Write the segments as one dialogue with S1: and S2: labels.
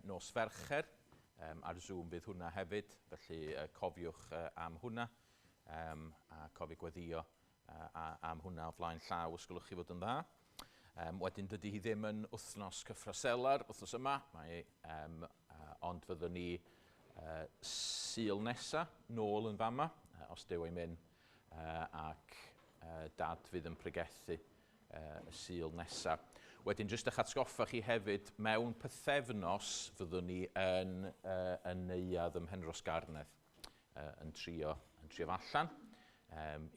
S1: nos Fercher. Ar Zoom fydd hwnna hefyd, felly cofiwch am hwnna a cofiwch gweddio am hwnna o flaen llaw os gwelwch chi fod yn dda. Wedyn dydy hi ddim yn wythnos cyffro selar wythnos yma, ond fyddwn ni Sul nesa nôl yn fama, os Duw ei myn, ac Dad fydd yn pregethu y Sul nesa. Wedyn jyst eich atgoffa chi hefyd, mewn pythefnos fyddwn ni yn neuadd ym Mhenrhos Garnedd yn trio allan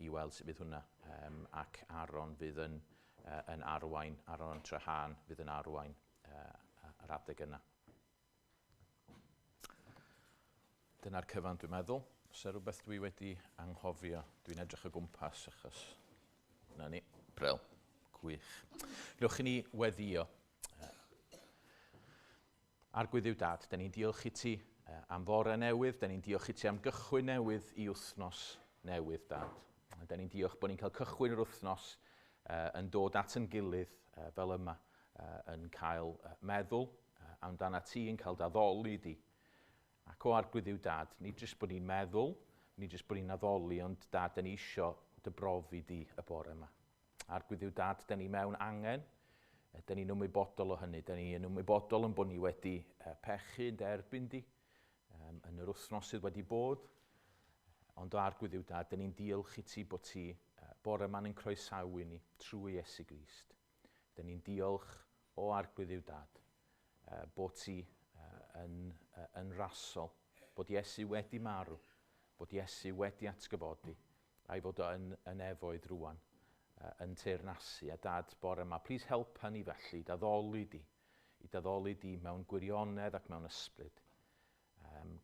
S1: i weld sut fydd hwnna. Ac Aaron fydd yn arwain, Aaron Trahan fydd yn arwain yr adeg yna. Dyna'r cyfan dwi'n meddwl. Os yna rhywbeth dwi wedi anghofio, dwi'n edrych o gwmpas achos na ni, bril, gwych. Gewch i ni weddio. Arglwydd Dduw Dad, da ni'n diolch i ti am fore newydd, da ni'n diolch i ti am gychwyn newydd i wythnos newydd, Dad. Da ni'n diolch bod ni'n cael cychwyn yr wythnos yn dod at yn gilydd fel yma, yn cael meddwl amdana ti, yn cael d'addoli di. Ac o Arglwydd Dduw Dad, nid jyst bod ni'n meddwl, nid jyst bod ni'n addoli, ond Dad, da ni isio dy brofi di y bore yma. Arglwydd Dduw Dad, da ni mewn angen, da ni'n ymwybodol o hynny, da ni'n ymwybodol yn bod ni wedi pechu yn derbyn di, yn yr wythnos sydd wedi bod. Ond o Arglwydd Dduw Dad, da ni'n diolch i ti bod ti bore yma'n yn croesawu ni trwy Iesu Grist. Da ni'n diolch o Arglwydd Dduw Dad, bod ti yn rasol, bod Iesu wedi marw, bod Iesu wedi atgyfodi, a'i fod o yn nefoedd rwan, yn teyrnasu. A Dad, bore yma, plis helpa ni felly, d'addoli di, i d'addoli di mewn gwirionedd ac mewn ysbryd.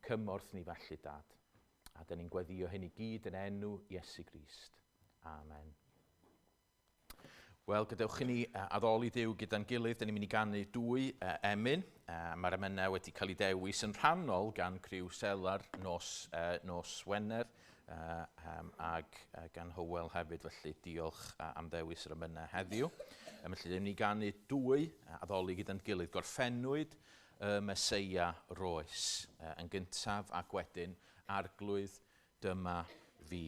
S1: Cymorth ni felly, Dad. A da ni'n gweddio hyn i gyd yn enw Iesu Grist. Amen. Wel, gadewch i ni addoli Duw gyda'n gilydd. Da ni'n mynd i ganu dwy emyn. Mae'r emynau wedi cael ei dewis yn rhannol gan criw Selar nos Wener ag gan Hywel hefyd, felly diolch am ddewis yr emynau heddiw. Felly, da ni'n mynd i ganu dwy addoli gyda'n gilydd. Gorffennwyd y Meseia roes yn gyntaf ac wedyn Arglwydd dyma fi.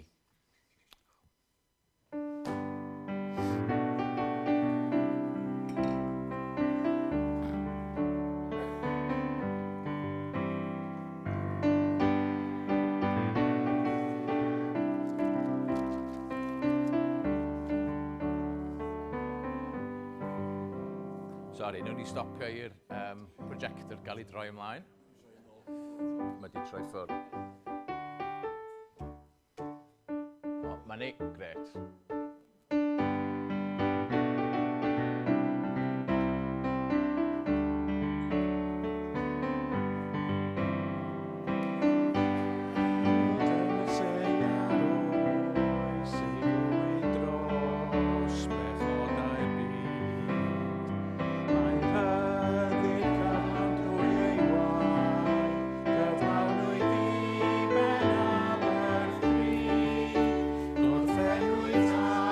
S1: Sori, newn ni stopio i'r projector gael ei droi ymlaen. Mae di troi ffwrdd. O, mae ni, gret.
S2: Gorffennwyd.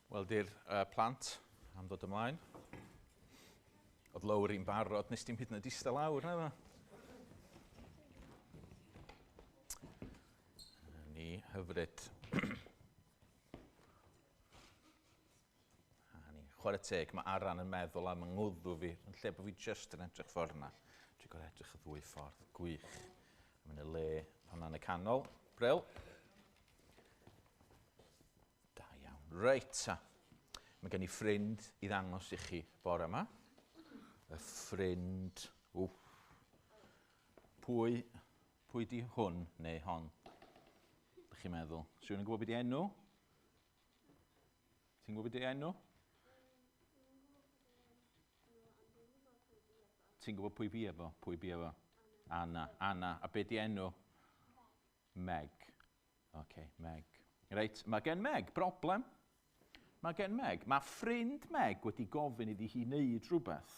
S1: Wel, di'r plant am ddod ymlaen. Oedd Lowry'n barod, nes dim hyd yn oed eistedd lawr, na dda. Ni, hyfryd. A ni, chwarae teg, mae Aran yn meddwl am yngwddw fi, yn lle bod fi just yn edrych ffordd yna. Dwi'n gorau edrych y ddwy ffordd, gwych. Mae'n y le hwnna yn y canol. Bril. Da iawn. Reit ta. Mae gen i ffrind i ddangos i chi bore yma. Y ffrind... Wff. Pwy, pwy di hwn neu hon? Dych chi'n meddwl? Rhywun yn gwybod beth di enw? Ti'n gwybod beth di enw? Ti'n gwybod pwy fi efo? Pwy bi efo? Anna. Anna. A be di enw? Meg. OK, Meg. Reit, mae gen Meg broblem. Mae gen Meg. Mae ffrind Meg wedi gofyn iddi hi wneud rhywbeth,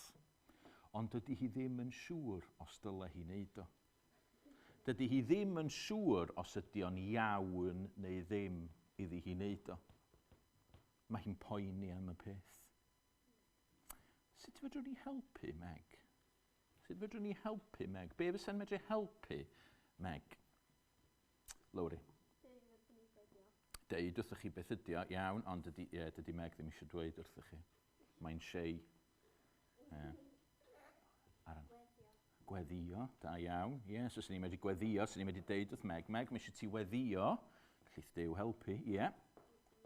S1: ond dydy hi ddim yn siŵr os dyle hi wneud o. Dydy hi ddim yn siŵr os ydy o'n iawn neu ddim iddi hi wneud o. Mae hi'n poeni am y peth. Sut fedrwn ni helpu Meg? Sut fedrwn ni helpu Meg? Be fysa'n medru helpu Meg? Lowri. Deud wrthych chi beth ydi o, iawn, ond dydy, yeah, dydy Meg ddim eisiau dweud wrthych chi. Mae'n shei. Yeah. Aran. Gweddio, da iawn. Ie, yeah, so swn i'n medru gweddio, swn i'n medru deud wrth Meg, Meg, mae eisiau ti weddio. Llith Duw helpu, ie. Yeah.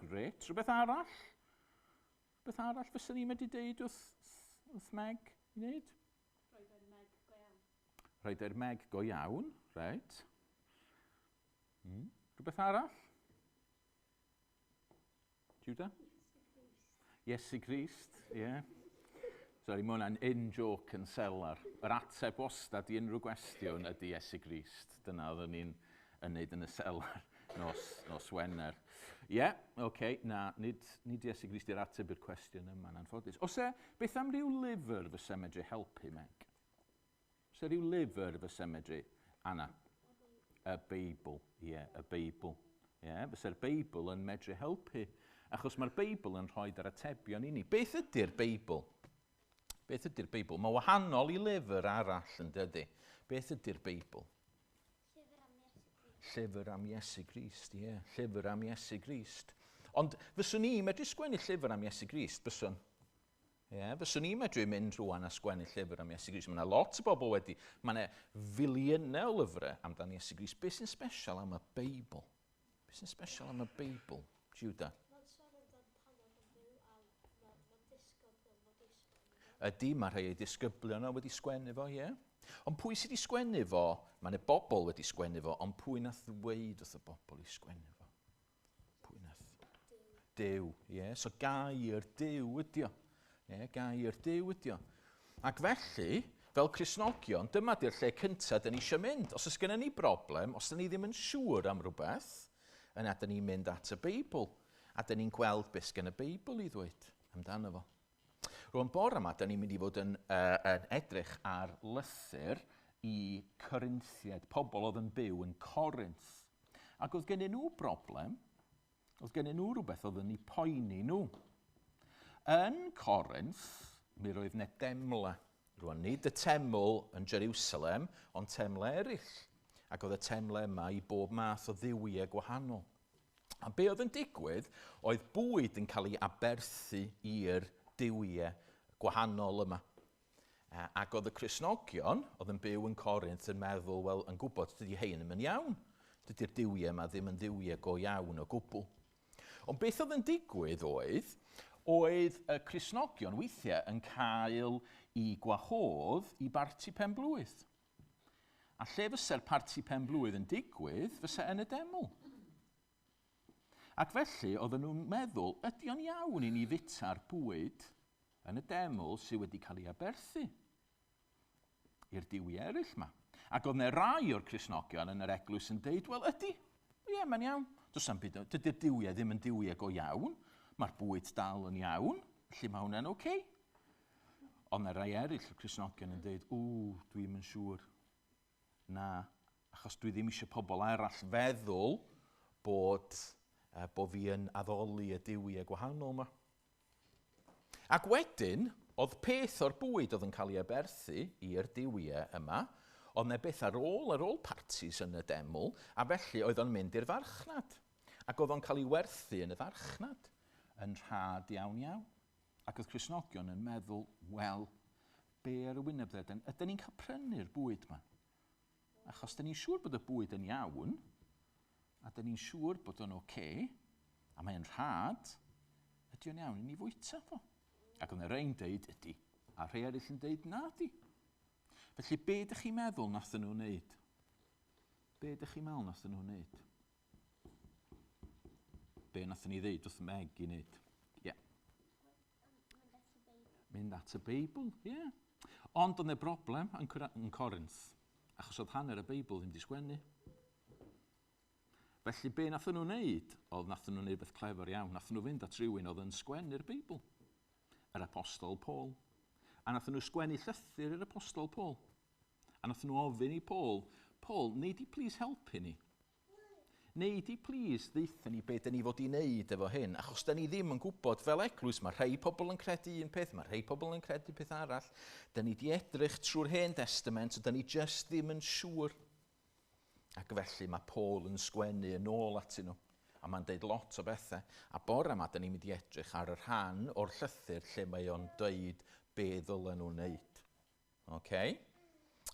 S1: Gret. Rhywbeth arall? Rhywbeth arall fyswn i'n medru deud wrth, wrth Meg i wneud?
S2: Rhoid e'r Meg go iawn.
S1: Rhoid e'r Meg go iawn, reit. Rhywbeth arall? Judah? Iesu Grist, ie. Yeah. Sorry, mae hwnna'n in-joke yn selar. Yr ateb wastad i unrhyw gwestiwn ydy Iesu Grist. Dyna oeddwn ni'n yn neud yn y selar nos, nos Wener. Ie, yeah, oce, okay, na, nid, nid Iesu Grist yw'r ateb i'r cwestiwn yma, yn anffodus. Os e, beth am ryw lyfr fysa medru helpu, Meg? Os e ryw lyfr fysa medru, Anna? Y Beibl, ie, yeah, y Beibl. Ie, yeah, fysa'r Beibl yn medru helpu, achos mae'r Beibl yn rhoi yr atebion i ni. Beth ydy'r Beibl? Beth ydy'r Beibl? Mae wahanol i lyfr arall yn dydy. Beth ydy'r Beibl?
S2: Llyfr am Iesu Grist.
S1: Llyfr am Iesu Grist, ie. Yeah. Llyfr am Iesu Grist. Ond fyswn i medru sgwennu llyfr am Iesu Grist, fyswn? Ie, yeah, fyswn i'n medru mynd rwan a sgwennu llyfr am Iesu Grist. Mae yna lot o bobl wedi... Mae yna filiynau o lyfrau amdan Iesu Grist. Beth sy'n special am y Beibl? Beth sy'n special am y Beibl, Judah?
S3: Mae'n sôn amdan pan oedd yn byw a mae disgyblion wedi sgwennu.
S1: Ydy, mae rhai o'i disgyblion o wedi sgwennu fo, ie. Ond pwy sydd wedi sgwennu fo? Mae yna bobl wedi sgwennu fo, ond pwy nath ddweud wrth y bobl i sgwennu fo? Pwy nath? Duw, ie. So gair Duw ydi o. Ie, gair Duw ydi o. Ac felly, fel Cristnogion, dyma di'r lle cyntaf dyn ni eisiau mynd. Os oes gennym ni broblem, os dyn ni ddim yn siŵr am rhywbeth, yna dyn ni'n mynd at y Beibl. A dyn ni'n gweld beth sgen y Beibl i ddweud amdano fo. Rwan bore yma, dyn ni'n mynd i fod yn, yn edrych ar lythyr i Corinthiaid, pobl oedd yn byw yn Corinth. Ac oedd gennyn nhw broblem, oedd gennyn nhw rhywbeth oedd yn eu poeni nhw. Yn Corinth, mi roedd 'na demla. Rwan, nid y teml yn Jerusalem, ond temle eraill. Ac oedd y temle yma i bob math o dduwiau gwahanol. A be oedd yn digwydd oedd bwyd yn cael ei aberthu i'r duwiau gwahanol yma. Ac oedd y Cristnogion oedd yn byw yn Corinth yn meddwl, wel, yn gwybod, dydy hein ddim yn iawn. Dydy'r duwiau yma ddim yn dduwiau go iawn o gwbl. Ond beth oedd yn digwydd oedd, oedd y Cristnogion weithiau yn cael eu gwahodd i barti penblwydd. A lle fysa'r parti penblwydd yn digwydd, fysa yn y deml. Ac felly, oedden nhw'n meddwl, ydy o'n iawn i ni fita'r bwyd yn y deml sydd wedi cael ei aberthu i'r duwiau eraill yma. Ac oedd yna rai o'r Cristnogion yn yr eglwys yn deud, wel ydy, ie, mae'n iawn. Does am byd, dydy'r duwiau ddim yn duwiau go iawn. Mae'r bwyd dal yn iawn, felly mae hwnna'n oce. Okay. Ond yna rai eraill o'r Cristnogion yn deud, ww, dwi'm yn siŵr. Na, achos dwi ddim eisiau pobl arall feddwl bod Bo fi yn addoli y duwiau gwahanol yma. Ac wedyn, oedd peth o'r bwyd oedd yn cael ei aberthu i'r duwiau yma, oedd 'na beth ar ôl partis yn y deml, a felly oedd o'n mynd i'r farchnad. Ac oedd o'n cael ei werthu yn y farchnad yn rhad iawn iawn. Ac oedd Cristnogion yn meddwl, wel, be ar y wyneb ddeden, ydyn ni'n cael prynu'r bwyd yma? Achos dyn ni'n siŵr bod y bwyd yn iawn, a dyn ni'n siŵr bod o'n okay, a mae'n rhad, ydy o'n iawn i ni fwyta fo? Ac oedd yna rei'n deud ydy, a rhai eraill yn deud na di. Felly, be ydych chi'n meddwl nath nhw wneud? Be ydych chi'n meddwl nath nhw wneud? Be nath ni ddeud wrth Meg i wneud? Ie. Yeah.
S3: Mynd at y Beibl.
S1: Mynd at y Beibl, ie. Yeah. Ond oedd 'na broblem yn Corinth, achos oedd hanner y Beibl ddim wedi sgwennu. Felly be nath nhw wneud? Oedd nath nhw wneud beth clefer iawn. Nath nhw fynd at rhywun oedd yn sgwennu'r Beibl. Yr Apostol Paul. A nath nhw sgwennu llythyr i'r Apostol Paul. A nath nhw ofyn i Paul, "Paul, nei di please helpu ni? Nei di please ddeutha ni be dyn ni fod i wneud efo hyn, achos dyn ni ddim yn gwybod fel eglwys, mae rhai pobl yn credu un peth, mae rhai pobl yn credu peth arall. Dyn ni di edrych trwy'r Hen Testament, so dyn ni just ddim yn siŵr." Ac felly mae Paul yn sgwennu yn ôl atyn nhw. A mae'n deud lot o bethau. A bore yma, dyn ni'n mynd i edrych ar y rhan o'r llythyr lle mae o'n deud be ddylen nhw'n wneud. Okay?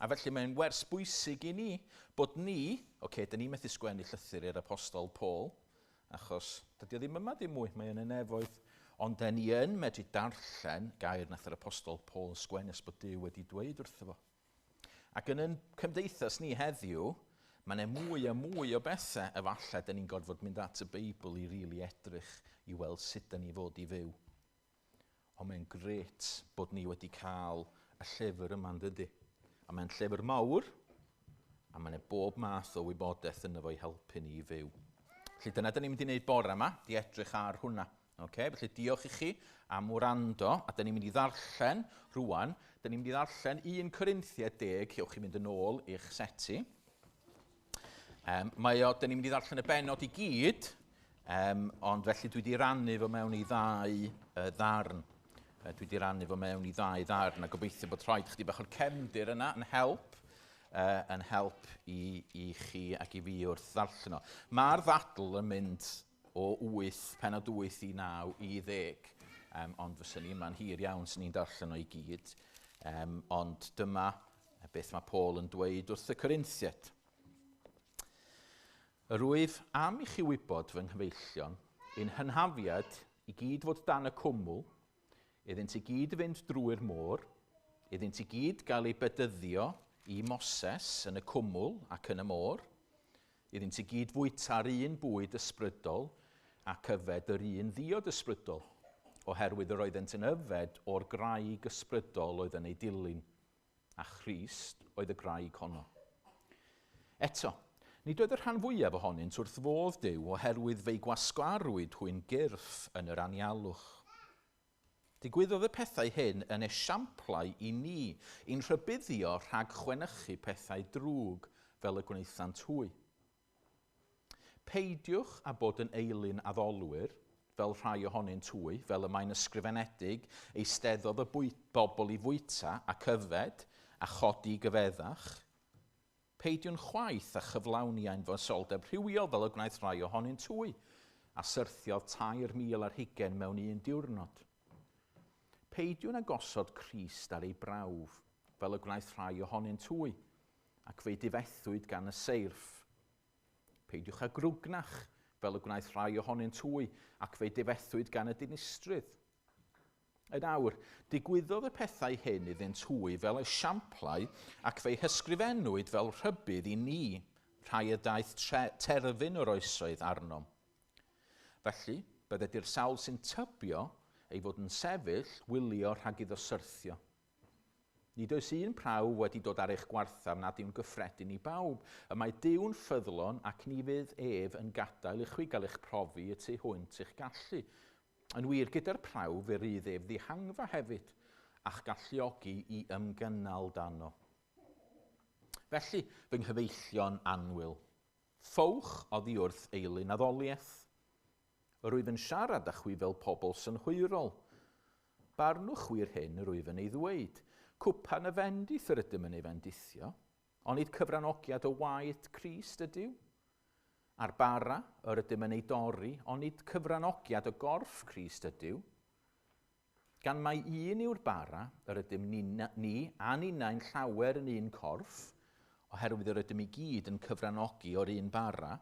S1: A felly mae'n wers bwysig i ni bod ni, okay, dyn ni methu sgwennu llythyr i'r Apostol Paul, achos dydy o ddim yma ddim mwy, mae yn y nefoedd. Ond dyn ni yn medru darllen gair nath yr Apostol Paul sgwennu os bod Duw wedi dweud wrtho fo. Ac yn ein cymdeithas ni heddiw, mae yna mwy a mwy o bethau efallai dyn ni'n gorfod mynd at y Beibl i really really edrych i weld sut dyn ni fod i fyw. Ond mae'n grêt bod ni wedi cael y llyfr yma, yn dydy? A mae'n llyfr mawr, a mae'n bob math o wybodaeth yno fo i helpu ni i fyw. Felly dyna dyn ni'n mynd i wneud bore yma, di edrych ar hwnna. Okay? Felly diolch i chi am wrando, a dyn ni'n mynd i ddarllen rwan. Dyn ni'n mynd i ddarllen 1 Corinthiaid 10, ewch chi mynd yn ôl i'ch seti. Dyn ni'n mynd i ddarllen y benod i gyd, ond felly dwi wedi rannu fo mewn i ddau ddarn. Dwi wedi rannu fo mewn i ddau ddarn, a gobeithio bod rhaid chdi bach o'r cefndir yna yn help i chi ac i fi wrth ddarllen o. Mae'r ddadl yn mynd o 8, penod 8 i 9 i 10, ond fyswn ni yma'n hir iawn sy'n ni'n darllen o i gyd. Ond dyma beth mae Paul yn dweud wrth y Corinthiaid. "Yr wyf am i chi wybod, fy nghyfeillion, i'n hynafiaid i gyd fod dan y cwmwl, iddynt i gyd fynd drwy'r môr, iddynt i gyd gael eu bedyddio i Moses yn y cwmwl ac yn y môr, iddynt i gyd fwyta'r un bwyd ysbrydol ac yfed yr un ddiod ysbrydol, oherwydd yr oeddent yn yfed o'r graig ysbrydol oedd yn ei dilyn, a Christ oedd y graig honno. Eto, nid oedd y rhan fwyaf ohonynt wrth fodd Duw oherwydd fe'i gwasgarwyd hwy'n gyrff yn yr anialwch. Digwyddodd y pethau hyn yn esiamplau i ni, i'n rhybuddio rhag chwenychu pethau drwg fel y gwnaethant hwy. Peidiwch â bod yn eilun addolwyr, fel rhai ohonynt hwy, fel y mae'n ysgrifenedig, eisteddodd y bobl i fwyta ac yfed a chodi gyfeddach. Peidiwn chwaith a chyflawni ein foesoldeb rhywiol fel y gwnaeth rhai ohonynt hwy, a syrthiodd 2000 mewn un diwrnod. Peidiwn â gosod Crist ar ei brawf, fel y gwnaeth rhai ohonynt hwy, ac fe'i difethwyd gan y seirff. Peidiwch â grwgnach, fel y gwnaeth rhai ohonynt hwy, ac fe'i difethwyd gan y dinistrydd. Yn awr, digwyddodd y pethau hyn iddynt hwy fel esiamplau ac fe'i hysgrifennwyd fel rhybudd i ni, rhai y daeth terfyn o'r oesoedd arnom. Felly, bydded i'r sawl sy'n tybio ei fod yn sefyll wylio rhag iddo syrthio. Nid oes un prawf wedi dod ar eich gwarthaf nad yw'n gyffredin i bawb. Y mae Duw'n ffyddlon ac ni fydd ef yn gadael i chwi gael eich profi y tu hwnt i'ch gallu. Yn wir, gyda'r prawf fe rydd ef ddihangfa hefyd, a'ch galluogi i ymgynnal dano. Felly, fy nghyfeillion annwyl, ffowch oddi wrth eilun addoliaeth. Yr wyf yn siarad â chwi fel pobl synhwyrol. Barnwch chwi'r hyn yr wyf yn ei ddweud. Cwpan y fendith yr ydym yn ei fendithio, onid cyfranogiad o waed Crist ydyw? A'r bara yr ydym yn ei dorri, onid cyfranogiad o gorff Crist ydyw? Gan mai un yw'r bara, yr ydym ni a ninnau'n llawer yn un corff, oherwydd yr ydym i gyd yn cyfranogi o'r un bara,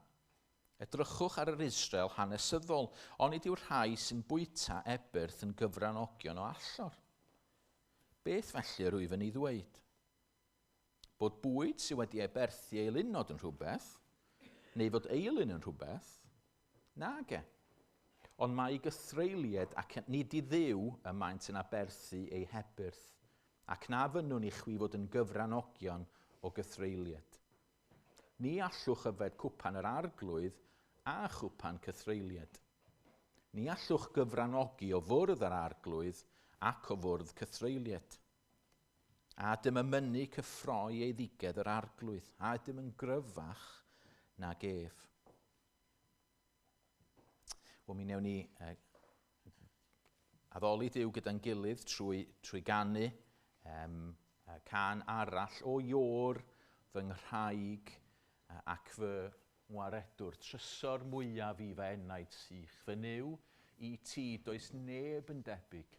S1: edrychwch ar yr Israel hanesyddol, onid yw'r rhai sy'n bwyta ebyrth yn gyfranogion o allor. Beth felly yr wyf yn ei ddweud? Bod bwyd sydd wedi aberthu eilunod yn rhywbeth, neu fod eilun yn rhywbeth? Nage. Ond mae gythreuliad ac nid i Dduw y maent yn aberthu ei hebyrth, ac na fynnwn i chwi fod yn gyfranogion o gythreuliad. Ni allwch yfed cwpan yr arglwydd a chwpan cythreuliad. Ni allwch gyfranogi o fwrdd yr arglwydd ac o fwrdd cythreuliad. A ydym yn mynnu cyffroi eiddigedd yr arglwydd, a ydym yn gryfach nag ef. Wel, mi wnewn ni addoli Duw gyda'n gilydd trwy ganu cân arall o Iôr fy nghraig ac fy ngwaredwr, trysor mwyaf i fy enaid sych. Fy Nuw, i ti does neb yn debyg,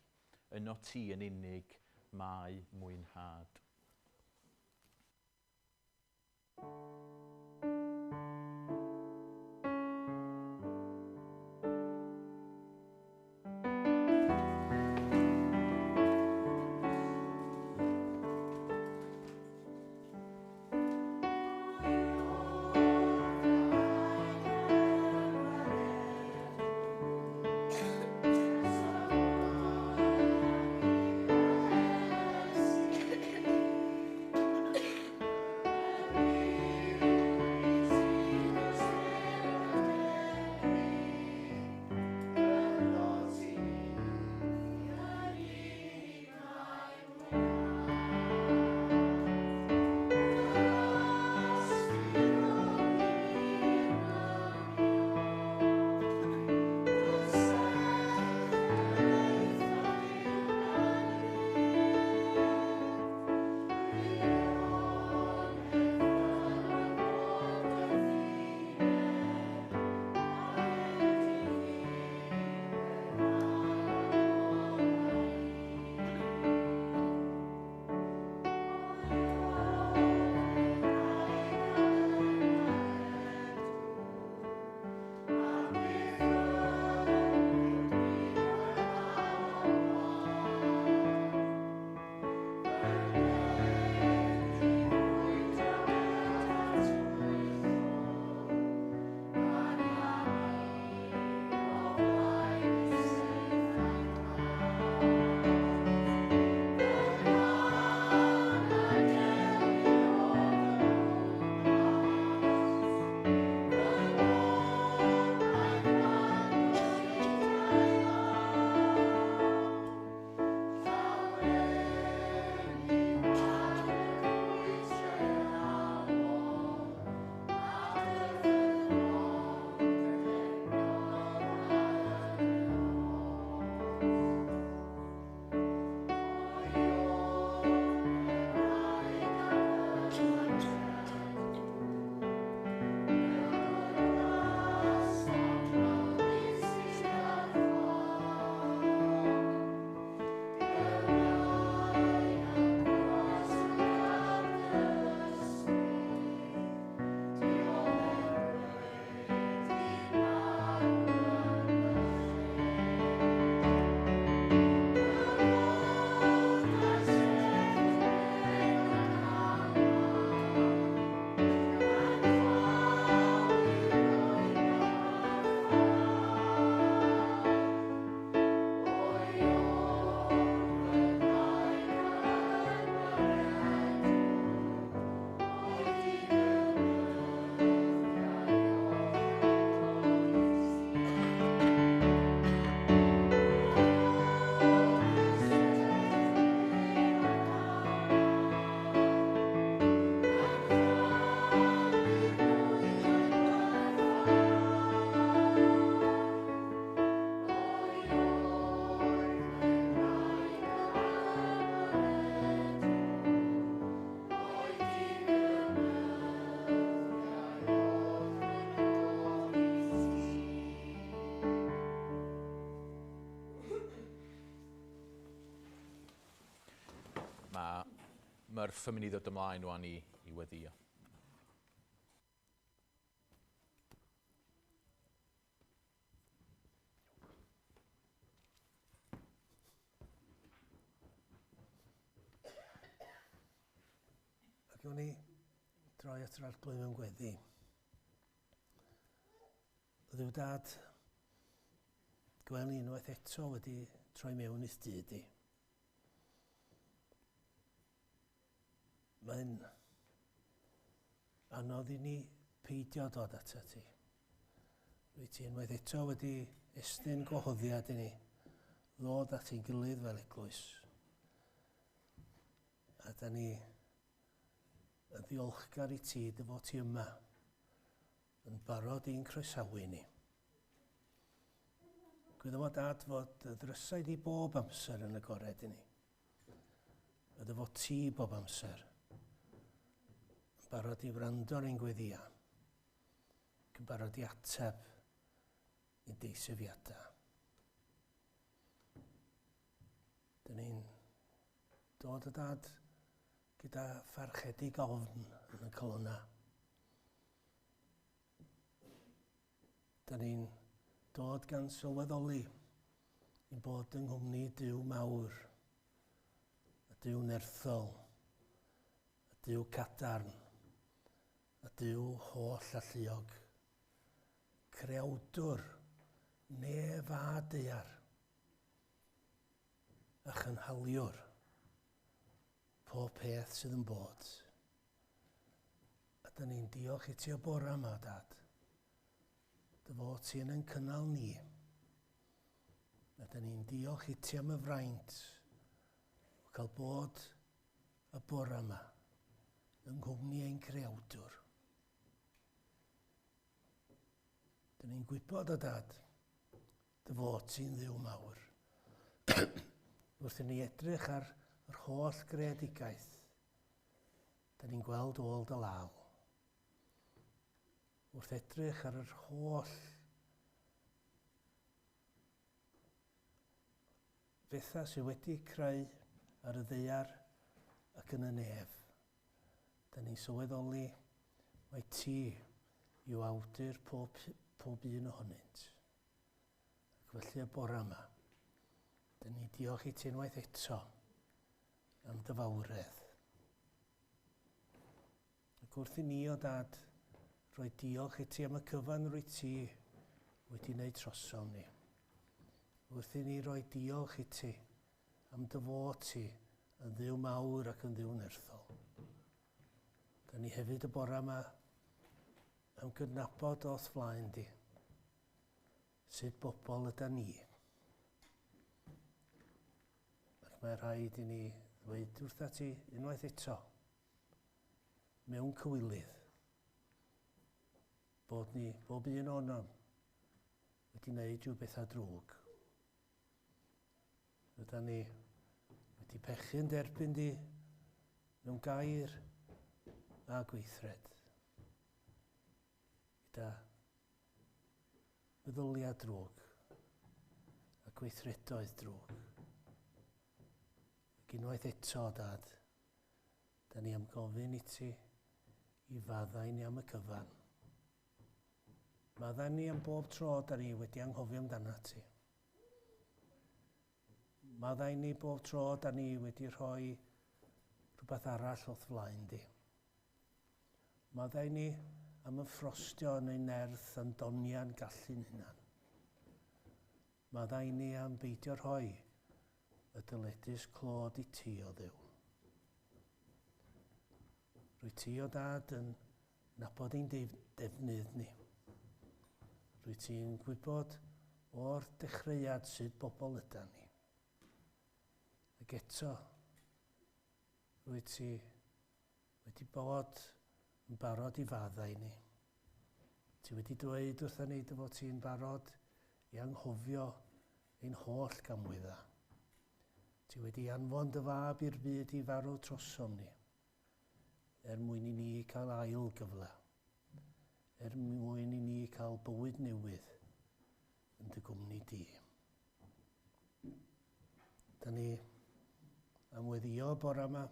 S1: yno ti yn unig mae mwynhad.
S4: Thank you.
S1: Murph yn mynd i ddod ymlaen wan i weddio.
S4: Ac o'n i droi at yr Arglwydd mewn gweddi. Dduw Dad, gwel ni unwaith eto wedi troi mewn i'th dŷ di. Mae'n anodd i ni peidio dod atat ti. Rwyt ti unwaith eto wedi estyn gwahoddiad i ni ddod at ein gilydd fel eglwys. A da ni yn ddiolchgar i ti dy fod ti yma yn barod i'n croesawu ni. Gwyddom o Dad fod y ddrysau di bob amser yn agored i ni. A dy fod ti bob amser yn barod i wrando ar ein gweddia, ac yn barod i ateb i'n deisyfiadau. Dyn ni'n dod o Dad gyda pharchedig ofn yn y colonna. Dyn ni'n dod gan sylweddoli i'n bod yng nghwmni Duw mawr, a Duw nerthol, a Duw cadarn, a Duw holl alluog, creawdwr nef a daear, a chynhaliwr pob peth sydd yn bod. A dyn ni'n diolch i ti o bore yma, Dad, dy fod ti yn ein cynnal ni. A dyn ni'n diolch i ti am y fraint o cael bod y bore yma yng nghwmni ein creawdwr. Dyn ni'n gwybod o Dad, dy fod ti'n Dduw mawr. Wrth i ni edrych ar yr holl greadigaeth, dyn ni'n gweld ôl dy law. Wrth edrych ar yr holl bethau sydd wedi creu ar y ddaear ac yn y nef, dyn ni'n sylweddoli mai ti yw awdur pob un ohonynt. Ac felly y bore yma, dyn ni diolch i ti unwaith eto am dy fawredd. Ac wrth i ni o Dad roi diolch i ti am y cyfan rwy ti wedi wneud trosom ni. Wrth i ni roi diolch i ti am dy fod ti yn Dduw mawr ac yn Dduw nerthol. Da ni hefyd y bore yma am gydnabod o'th flaen di sut bobl yda ni. Ac mae rhaid i ni ddweud wrtha ti unwaith eto, mewn cywilydd, bod ni, bob un ohonom, wedi wneud rhyw bethau drwg. Rydan ni wedi pechu'n derbyn di mewn gair a gweithred. Gyda meddyliau drwg a gweithredoedd drwg. Ac unwaith eto, Dad, da ni am gofyn i ti i faddau ni am y cyfan. Maddau ni am bob tro da ni wedi anghofio amdano ti. Maddau ni bob tro da ni wedi rhoi rhywbeth arall o'th flaen di. Maddau ni am y ffrostio yn ein nerth a'n doniau'n gallu'n hunan. Maddau ni am beidio rhoi y dyledus clod i ti o Dduw. Rwy ti o Dad yn nabod ein defnydd ni. Rwy ti'n gwybod o'r dechreuad sut bobl yda ni. Ac eto, rwy ti wedi bod yn barod i faddau ni. Ti wedi dweud wrtha ni dy fod ti'n barod i anghofio ein holl gamwydda. Ti wedi anfon dy fab i'r byd i farw trosom ni, er mwyn i ni cael ail gyfle, er mwyn i ni cael bywyd newydd yn dy gwmni di. Da ni am weddio bore yma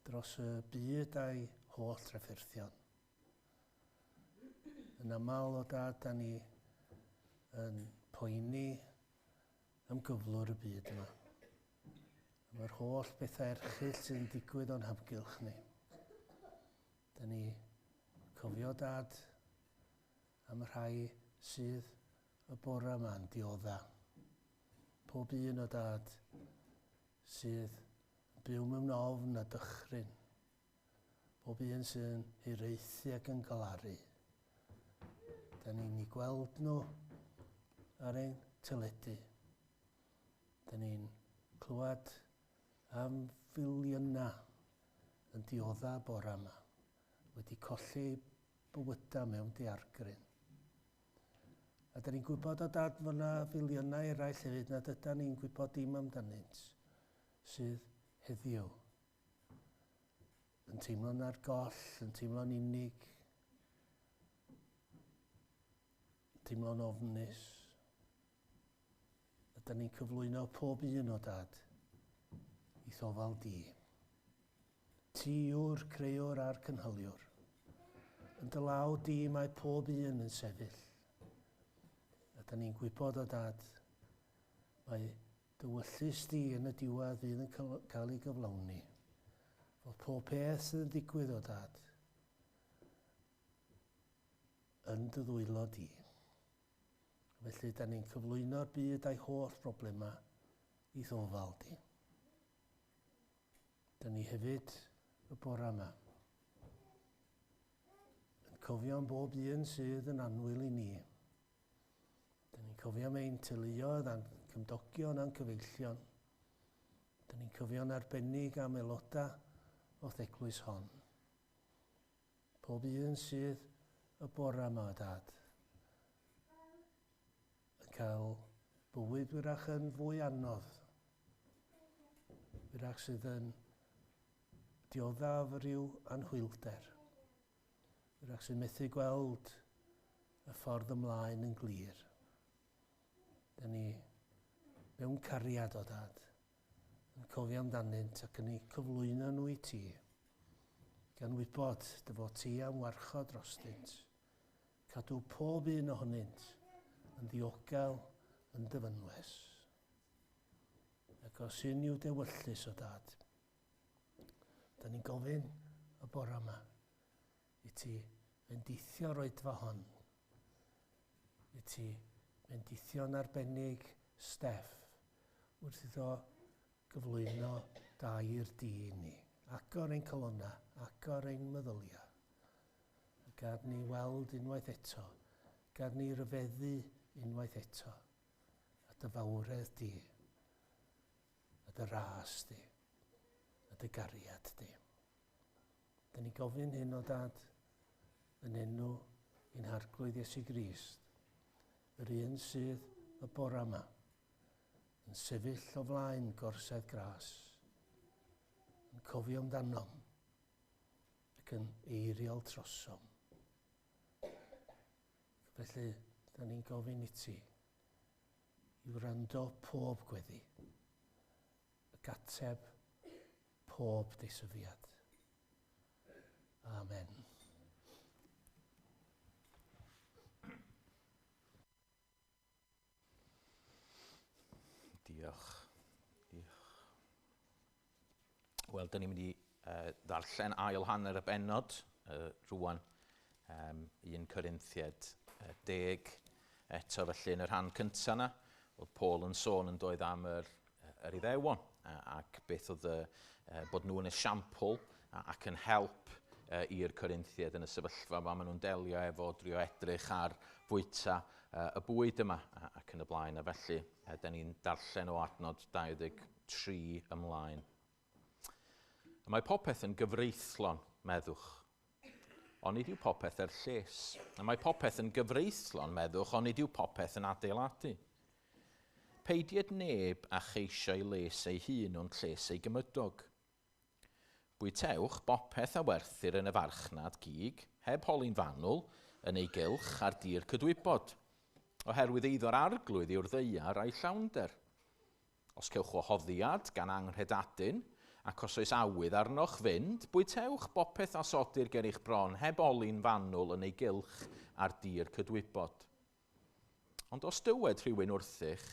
S4: dros y byd a'i holl trafferthion. Yn aml o dad, da ni yn poeni am gyflwr y byd yma. Am yr holl bethau erchyll sydd yn digwydd o'n hamgylch ni. Da ni cofio dad am y rhai sydd y bore yma'n diodda. Pob un o dad sydd yn byw mewn ofn a dychryn. Pob un sydd yn hiraethu ac yn galaru. Da ni'n ei gweld nhw ar ein teledu. Da ni'n clywed am filiynau yn diodda bore yma, wedi colli bywydau mewn daeargryn. A da ni'n gwybod o dad fod yna filiynau eraill hefyd nad yda ni'n gwybod dim amdanynt sydd heddiw yn teimlo'n ar goll, yn teimlo'n unig, yn teimlo'n ofnus. A da ni'n cyflwyno pob un o dad i thofal di. Ti yw'r creuwr a'r cynhaliwr. Yn dy law di mae pob un yn sefyll. A da ni'n gwybod o dad, mae dywyllys di yn y diwedd fydd yn cael ei gyflawni. Fod pob peth sydd yn digwydd o dad yn dy ddwylo di. Felly, da ni'n cyflwyno'r byd a'i holl broblemau i ddofal di. Da ni hefyd y bore yma yn cofio am bob un sydd yn annwyl i ni. Da ni'n cofio am ein teuluoedd a'n cymdogion a'n cyfeillion. Da ni'n cofio'n arbennig am aelodau o'r eglwys hon. Pob un sydd y bore yma, dad, yn cael bywyd wyrach yn fwy anodd, wyrach sydd yn dioddef rhyw anhwylder, wyrach sy'n methu gweld y ffordd ymlaen yn glir. Da ni mewn cariad o dad, yn cofio amdanynt ac yn eu cyflwyno nhw i ti, gan wybod dy fod ti am warchod drostynt, cadw pob un ohonynt yn ddiogel yn dy fynwes. Ac os un yw dewyllys o dad, da ni'n gofyn y bore yma i ti fendithio'r oedfa hon, i ti fendithio'n arbennig Steff wrth iddo gyflwyno dair di i ni. Agor ein colonna, agor ein meddyliau. A gad ni weld unwaith eto, gad ni ryfeddu unwaith eto, a dy fawredd di, a dy ras di, a dy gariad di. Da ni gofyn hyn o dad yn enw ein harglwydd Iesu Grist, yr un sydd y bore yma, yn sefyll o flaen gorsedd gras, yn cofio amdanom ac yn eiriol trosom. Felly, da ni'n gofyn i ti i wrando pob gweddi ac ateb pob deisyfiad. Amen.
S1: Diolch. Diolch. Wel, da ni'n mynd i ddarllen ail hanner y bennod rwan, 1 Corinthiaid 10 eto felly yn y rhan cyntaf yna. Oedd Paul yn sôn yn doedd am yr Iddewon ac beth oedd bod nhw yn esiampl ac yn help i'r Corinthiaid yn y sefyllfa yma. Maen nhw'n delio efo drio edrych ar fwyta y bwyd yma ac yn y blaen. A felly, da ni'n darllen o adnod 23 ymlaen. A mae popeth yn gyfreithlon, meddwch, ond nid yw popeth er lles. A mae popeth yn gyfreithlon, meddwch, ond nid yw popeth yn adeiladu. Peidied neb a cheisio ei les ei hun ond lles ei gymydog. Bwytewch bopeth a werthir yn y farchnad gig, heb holi'n fanwl, yn ei gylch ar dir cydwybod, oherwydd eiddo'r arglwydd yw'r ddaear a'i llawnder. Os cewch wahoddiad gan anghredadun Ac os oes awydd arnoch fynd, bwytewch bopeth a sodir ger eich bron heb oli'n fanwl yn ei gylch ar dir cydwybod. Ond os dywed rhywun wrthych,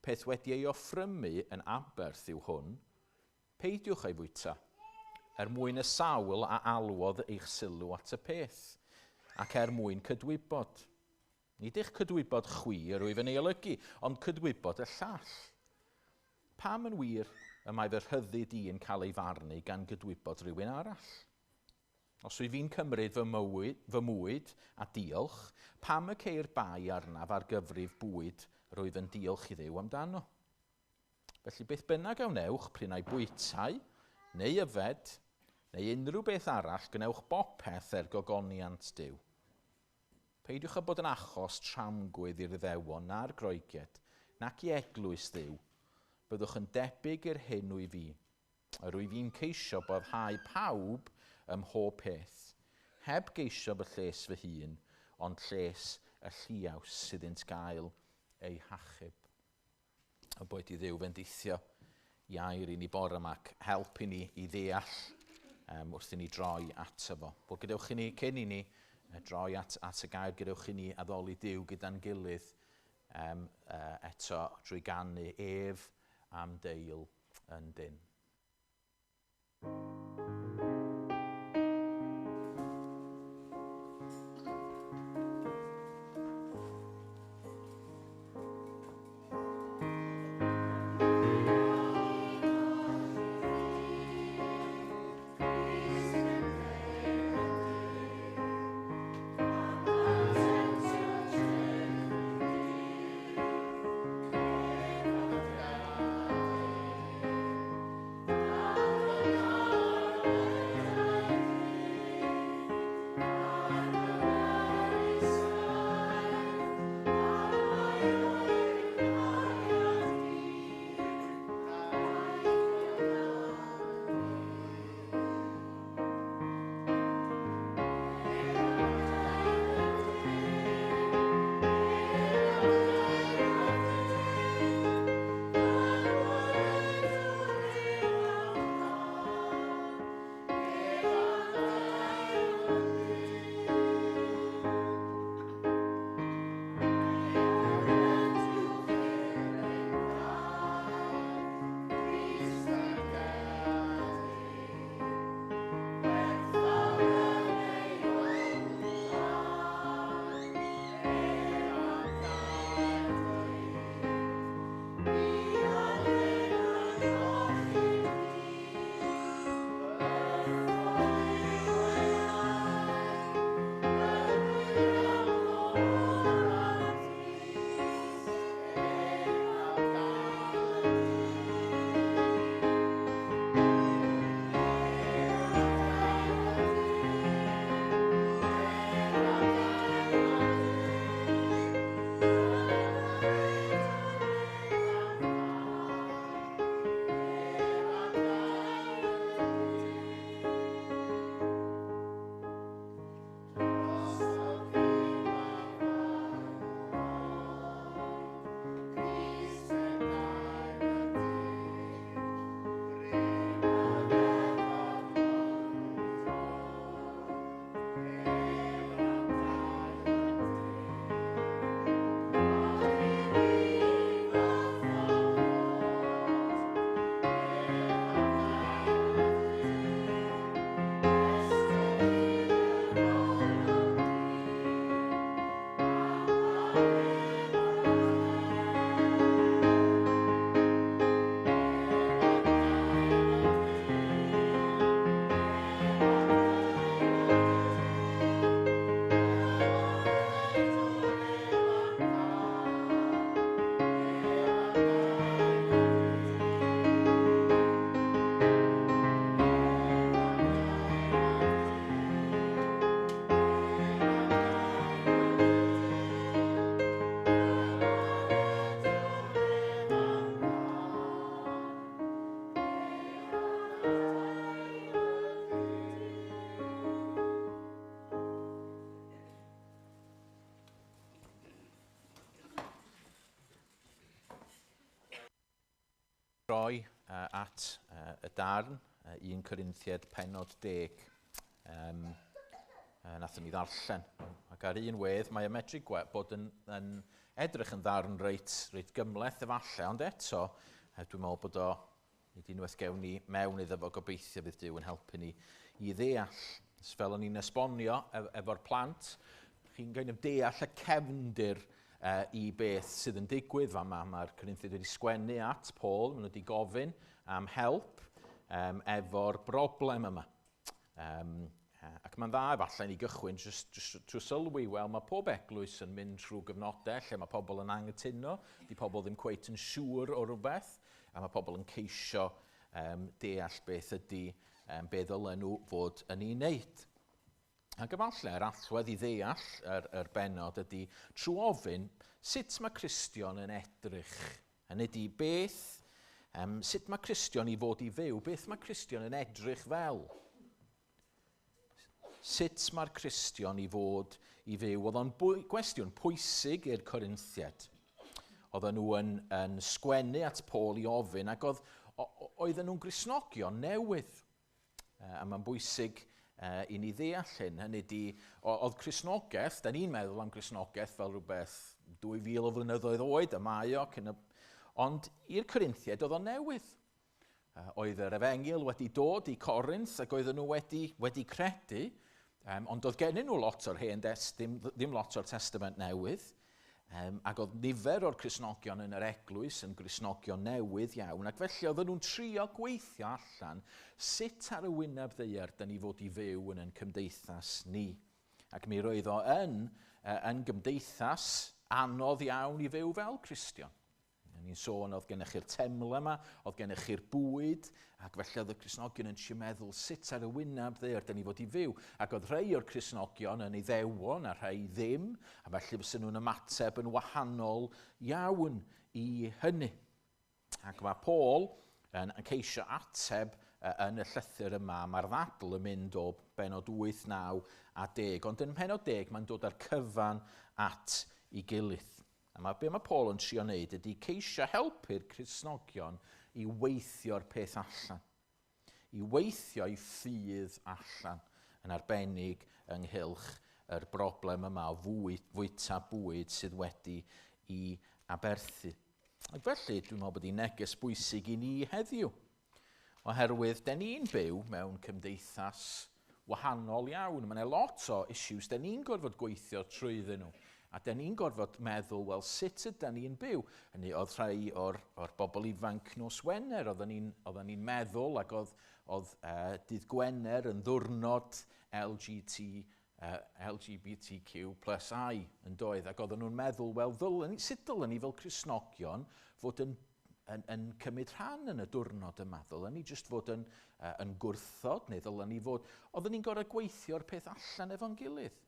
S1: peth wedi ei offrymu yn aberth yw hwn, peidiwch ei fwyta, er mwyn y sawl a alwodd eich sylw at y peth, ac er mwyn cydwybod. Nid eich cydwybod chwi yr wyf yn ei olygu, ond cydwybod y llall. Pam yn wir y mae fy rhyddid i yn cael ei farnu gan gydwybod rhywun arall? Os wyf fi'n cymryd fy mywyd a diolch, pam y ceir bai arnaf ar gyfrif bwyd rwyf yn diolch i Dduw amdano? Felly beth bynnag a wnewch, p'run ai bwytau, neu yfed, neu unrhyw beth arall, gwnewch bopeth er gogoniant Duw. Peidiwch â bod yn achos tramgwydd i'r Iddewon na'r Groegiaid, nac i eglwys Dduw. Byddwch yn debyg i'r hyn wyf fi. Yr wyf fi'n ceisio boddhau pawb ym mhob peth, heb geisio fy lles fy hun, ond lles y lliaws sydd iddynt gael eu hachub. A boed i Dduw fendithio i air i ni bore yma ac help i ni i ddeall wrth i ni droi ato fo. Wel, gadewch i ni, cyn i ni droi at y gair, gadewch i ni addoli Duw gyda'n gilydd eto drwy ganu ef am deil yn dyn. Droi at y darn 1 Corinthiaid pennod 10. Nathon ni ddarllen. Ac ar un wedd, mae y medru bod yn edrych yn ddarn reit gymhleth efallai, ond eto, dwi'n meddwl bod o, nid unwaith gewn ni mewn iddo fo, gobeithio fydd Duw yn helpu ni i ddeall. Fel o'n i'n esbonio efo'r plant, chi'n kind of deall y cefndir i beth sydd yn digwydd fama. Mae'r Corinthiaid wedi sgwennu at Paul, maen nhw wedi gofyn am help efo'r broblem yma. Ac mae'n dda efallai ni gychwyn just trwy sylwi, wel, mae pob eglwys yn mynd trwy gyfnodau lle mae pobl yn anghytuno, di pobl ddim cweit yn siŵr o rhywbeth, a mae pobl yn ceisio deall beth ydy, be ddylen nhw fod yn ei wneud. Ac efallai yr allwedd i ddeall yr bennod ydy trwy ofyn sut mae Cristion yn edrych. Hynny ydy beth, sut mae Cristion i fod i fyw, beth mae Cristion yn edrych fel? Sut mae'r Cristion i fod i fyw? Oedd o'n gwestiwn pwysig i'r Corinthiaid. Oedden nhw yn sgwennu at Paul i ofyn, ac oedden nhw'n Gristnogion newydd. A mae'n bwysig i ni ddeall hyn. Hynny ydy, oedd Cristnogaeth, da ni'n meddwl am Gristnogaeth fel rhywbeth 2000 o flynyddoedd oed, y mae o, ond i'r Corinthiaid oedd o'n newydd. Oedd yr efengyl wedi dod i Corinth ac oedden nhw wedi credu, ond oedd gennyn nhw lot o'r hen ddim lot o'r Testament Newydd, ac oedd nifer o'r Cristnogion yn yr eglwys yn Gristnogion newydd iawn, ac felly oedden nhw'n trio gweithio allan sut ar y wyneb ddaear da ni fod i fyw yn ein cymdeithas ni. Ac mi roedd o yn gymdeithas anodd iawn i fyw fel Cristion. Ni'n sôn oedd gennych chi'r teml yma, oedd gennych chi'r bwyd, ac felly oedd y Cristnogion yn trio meddwl sut ar y wyneb ddaear da ni fod i fyw. Ac oedd rhai o'r Cristnogion yn Iddewon a rhai ddim, a felly fysen nhw'n ymateb yn wahanol iawn i hynny. Ac mae Paul yn ceisio ateb yn y llythyr yma. Mae'r ddadl yn mynd o bennod 8, 9 a 10, ond yn pennod 10 mae'n dod â'r cyfan at ei gilydd. A be mae Paul yn trio wneud ydy ceisio helpu'r Cristnogion i weithio'r peth allan. I weithio i ffydd allan, yn arbennig ynghylch yr broblem yma o fwyta bwyd sydd wedi i aberthu. Ac felly, dwi'n meddwl bod hi'n neges bwysig i ni heddiw. Oherwydd, den ni'n byw mewn cymdeithas wahanol iawn. Mae yna lot o issues den ni'n gorfod gweithio trwyddyn nhw. A den ni'n gorfod meddwl, wel, sut ydan ni'n byw? Hynny, oedd rhai o'r bobl ifanc nos Wener, oedden ni'n meddwl, ac oedd dydd Gwener yn ddiwrnod LGBTQ plus I yn doedd. Ac oedden nhw'n meddwl, wel, sut dylen ni fel Cristnogion fod yn cymryd rhan yn y diwrnod yma? Ddylen ni jyst fod yn gwrthod, neu ddylen ni fod... Oedden ni'n gorfod gweithio'r peth allan efo'n gilydd.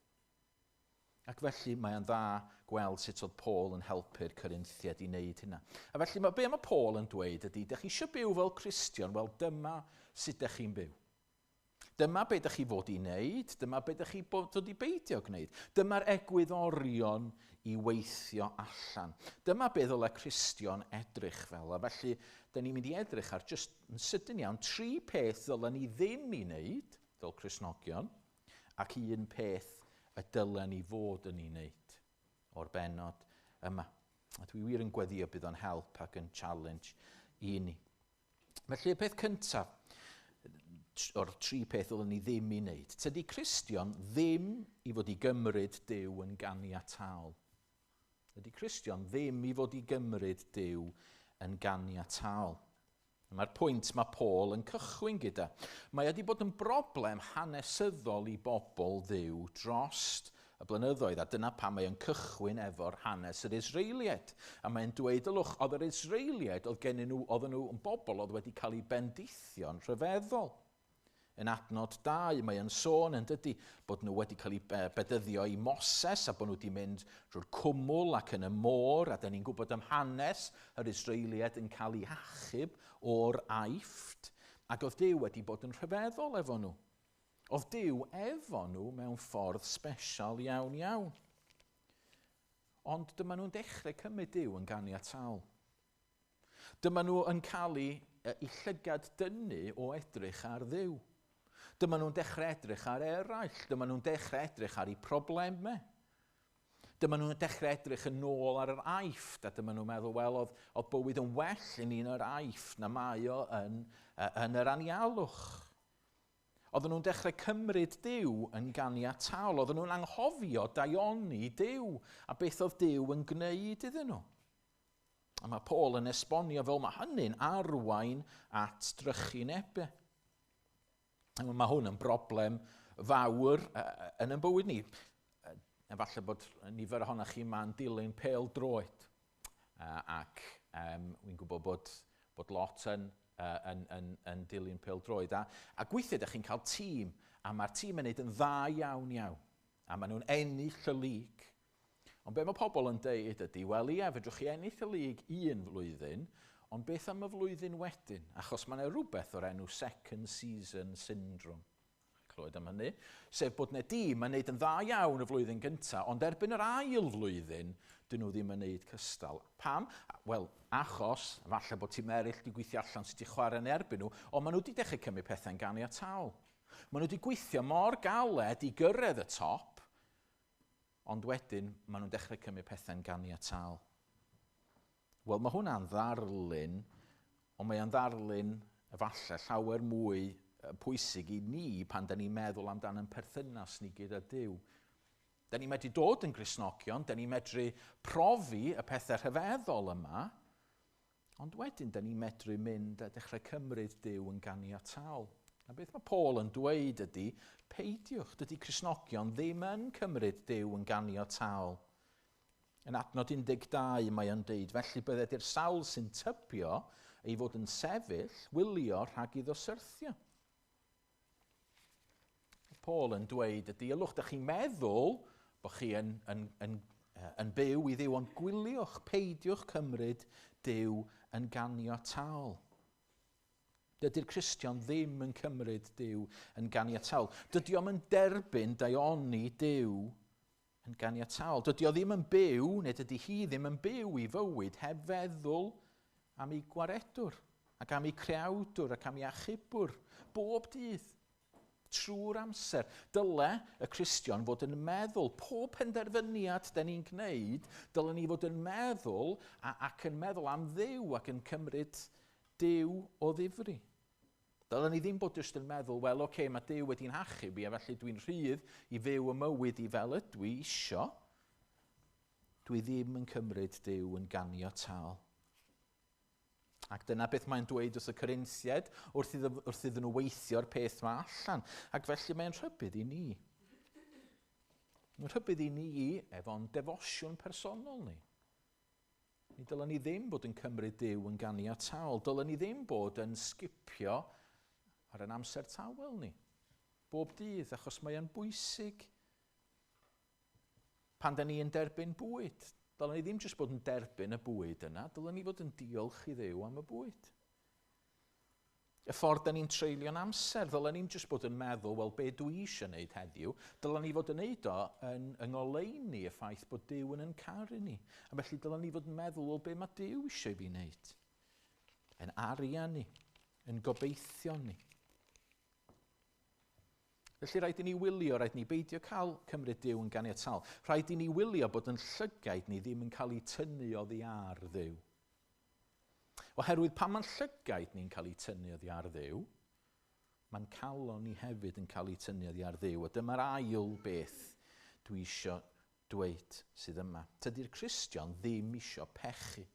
S1: Ac felly mae'n dda gweld sut oedd Paul yn helpu'r Corinthiaid i wneud hynna. A felly be mae Paul yn dweud ydy, dych chi eisiau byw fel Cristion, wel dyma sut dych chi'n byw. Dyma be dych chi fod i wneud, dyma be dych chi fod i beidio gwneud. Dyma'r egwyddorion i weithio allan. Dyma be ddylai Cristion edrych fel. A felly, dyn ni'n mynd i edrych ar jyst yn sydyn iawn 3 peth ddylen ni ddim i wneud fel Cristnogion, ac un peth y dylen ni fod yn ei wneud o'r bennod yma. A dwi wir yn gweddio bydd o'n help ac yn challenge i ni. Felly y peth cyntaf, o'r 3 peth ddylen ni ddim i wneud, tydi Cristion ddim i fod i gymryd Duw yn ganiataol. Tydi Cristion ddim i fod i gymryd Duw yn ganiataol. Mae'r pwynt mae Paul yn cychwyn gyda. Mae wedi bod yn broblem hanesyddol i bobl Dduw drost y blynyddoedd, a dyna pam mae o'n cychwyn efo'r hanes yr Israeliaid. A mae'n dweud, ylwch, oedd yr Israeliaid, oedd gennyn nhw, oedden nhw yn bobl oedd wedi cael eu bendithio'n rhyfeddol. Yn adnod 2, mae yn sôn yn dydy bod nhw wedi cael eu bedyddio i Moses a bod nhw wedi mynd drwy'r cwmwl ac yn y môr, a dan ni'n gwybod am hanes yr Israeliaid yn cael eu hachub o'r Aifft, ac oedd Duw wedi bod yn rhyfeddol efo nhw. Oedd Duw efo nhw mewn ffordd sbesial iawn iawn. Ond dyma nhw'n dechrau cymryd Duw yn ganiataol. Dyma nhw yn cael eu eu llygad dynnu o edrych ar Dduw. Dyma nhw'n dechrau edrych ar eraill, dyma nhw'n dechrau edrych ar eu problemau. Dyma nhw'n dechrau edrych yn ôl ar yr Aifft, a dyma nhw'n meddwl, wel, oedd bywyd yn well i ni yn yr Aifft na mae o yn yr anialwch. Oedden nhw'n dechrau cymryd Duw yn ganiataol. Oedden nhw'n anghofio daioni Duw a beth oedd Duw yn gwneud iddyn nhw. A mae Paul yn esbonio fel mae hynny'n arwain at drychinebau. Mae hwn yn broblem fawr yn ein bywyd ni. Efallai bod nifer ohonoch chi ma'n dilyn pêl droed. Ac wy'n gwybod bod lot yn dilyn pêl droed. A gweithiau, ydych chi'n cael tîm, a mae'r tîm yn neud yn dda iawn iawn. A maen nhw'n ennill y lig. Ond be mae pobl yn deud ydy, wel ie, fedrwch chi ennill y lig un flwyddyn, ond beth am y flwyddyn wedyn? Achos mae yna rhywbeth o'r enw second season syndrome. Clywed am hynny. Sef bod yna dîm yn neud yn dda iawn y flwyddyn gyntaf, ond erbyn yr ail flwyddyn, dyn nhw ddim yn neud cystal. Pam? Wel, achos, falle bod tîm eraill wedi gweithio allan sut i chwarae yn erbyn nhw, ond maen nhw wedi dechrau cymryd pethau'n ganiataol. Maen nhw wedi gweithio mor galed i gyrraedd y top, ond wedyn maen nhw'n dechrau cymryd pethau'n ganiataol. Wel, mae hwnna'n ddarlun, ond mae o'n ddarlun efallai llawer mwy pwysig i ni pan da ni'n meddwl amdan ein perthynas ni gyda Duw. Da ni'n medru dod yn Gristnogion, da ni'n medru profi y pethau rhyfeddol yma, ond wedyn da ni'n medru mynd a dechrau cymryd Duw yn ganiataol. A beth mae Paul yn dweud ydy, peidiwch, dydy Cristnogion ddim yn cymryd Duw yn ganiataol. Yn adnod 12 mae o'n deud, felly bydded i'r sawl sy'n tybio ei fod yn sefyll, wylio rhag iddo syrthio. Paul yn dweud ydy, ylwch, da chi'n meddwl bod chi yn byw i Dduw, ond gwyliwch, peidiwch cymryd Duw yn ganiataol. Dydy'r Cristion ddim yn cymryd Duw yn ganiataol. Dydy o'm yn derbyn daioni Duw yn ganiataol. Dydy o ddim yn byw, neu dydy hi ddim yn byw i fywyd heb feddwl am ei gwaredwr, ac am ei creawdwr, ac am ei achubwr, bob dydd, trwy'r amser. Dyle y Cristion fod yn meddwl, pob penderfyniad da ni'n gwneud, dyle ni fod yn meddwl ac yn meddwl am Dduw ac yn cymryd Duw o ddifri. Dylen ni ddim bod jyst yn meddwl, wel, oce, mae Duw wedi'n hachub i, a felly dwi'n rhydd i fyw y mywyd i fel ydw i isio. Dwi ddim yn cymryd Duw yn ganiataol. Ac dyna beth mae'n dweud wrth y Corinthiaid wrth iddyn nhw weithio'r peth yma allan. Ac felly mae'n rhybudd i ni. Mae'n rhybudd i ni efo'n defosiwn personol ni. Ni dylen ni ddim bod yn cymryd Duw yn ganiataol. Dylen ni ddim bod yn sgipio ar ein amser tawel ni. Bob dydd, achos mae o'n bwysig. Pan da ni yn derbyn bwyd, dylen ni ddim jyst bod yn derbyn y bwyd yna, dylen ni fod yn diolch i Dduw am y bwyd. Y ffordd da ni'n treulio'n amser, ddylen ni'n jyst bod yn meddwl, wel, be dwi eisiau wneud heddiw, dylen ni fod yn neud o yng ngoleuni y ffaith bod Duw yn caru ni. A felly dylen ni fod yn meddwl, wel, be mae Duw eisiau i fi wneud? Yn arian ni, yn gobeithio ni. Felly rhaid i ni wylio, rhaid i ni beidio cael cymryd Duw yn ganiataol. Rhaid i ni wylio bod yn llygaid ni ddim yn cael eu tynnu oddi ar Dduw. Oherwydd pan mae'n llygaid ni'n cael eu tynnu oddi ar Dduw, mae'n calon ni hefyd yn cael eu tynnu oddi ar Dduw. A dyma'r ail beth dwi isio dweud sydd yma. Tydi'r Cristion ddim isio pechu.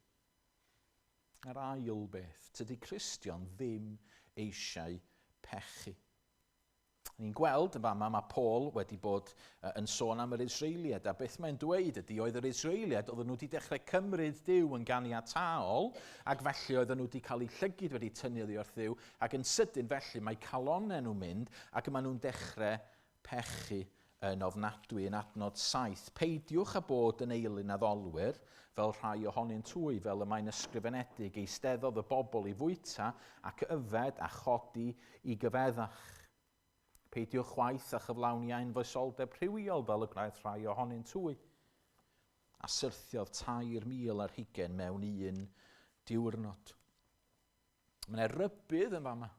S1: Yr ail beth, tydi Cristion ddim eisiau pechu. Ni'n gweld yn fama mae Paul wedi bod yn sôn am yr Israeliaid, a beth mae'n dweud ydy oedd yr Israeliaid, oedden nhw wedi dechrau cymryd Duw yn ganiataol, ac felly oedden nhw wedi cael eu llygid wedi tynnu oddi wrth Dduw, ac yn sydyn felly mae calonnau nhw'n mynd, ac maen nhw'n dechrau pechu yn ofnadwy yn adnod 7. Peidiwch â bod yn eilun addolwyr, fel rhai ohonynt hwy, fel y mae'n ysgrifenedig, eisteddodd y bobl i fwyta ac yfed a chodi i gyfeddach. Peidiwch chwaith a chyflawni anfoesoldeb rhywiol fel y gwnaeth rhai ohonynt hwy. A syrthiodd 3,000 ar hugain mewn un diwrnod. Mae yna rybudd yn fama.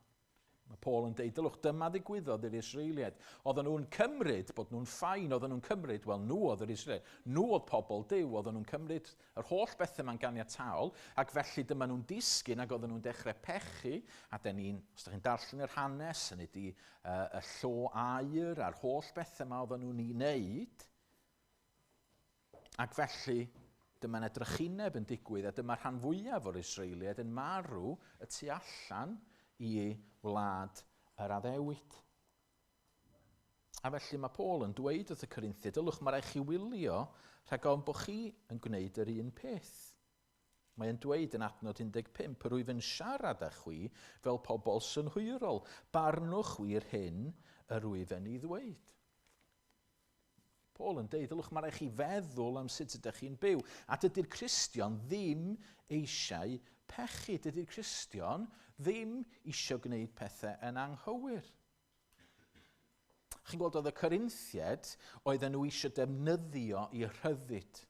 S1: Mae Paul yn deud, dylwch, dyma ddigwyddodd i'r Israeliaid. Oedden nhw'n cymryd bod nhw'n fine, oedden nhw'n cymryd, wel, nhw oedd yr Israeliaid. Nhw oedd pobl Duw, oedden nhw'n cymryd yr holl bethau ma'n ganiataol, ac felly dyma nhw'n disgyn ac oedden nhw'n dechrau pechu, a den ni'n, os ydych chi'n darllen yr hanes, hynny ydi y llo aur a'r holl bethau yma oedden nhw'n ei wneud, ac felly dyma yna drychineb yn digwydd, a dyma rhan fwyaf o'r Israeliaid yn marw y tu allan i wlad yr addewid. A felly mae Paul yn dweud wrth y Corinthiaid, dylwch, mae rhaid chi wylio rhag ofn bod chi yn gwneud yr un peth. Mae'n dweud yn adnod 15, yr wyf yn siarad â chwi fel pobl synhwyrol, barnwch chwi'r hyn yr wyf yn ei ddweud. Paul yn deud, dylwch, mae rhaid chi feddwl am sut ydych chi'n byw. A dydy'r Cristion ddim eisiau pechu. Dydy'r Cristion ddim eisiau gwneud pethau yn anghywir. Chi'n gweld, oedd y Corinthiaid, oedden nhw eisiau defnyddio i rhyddid.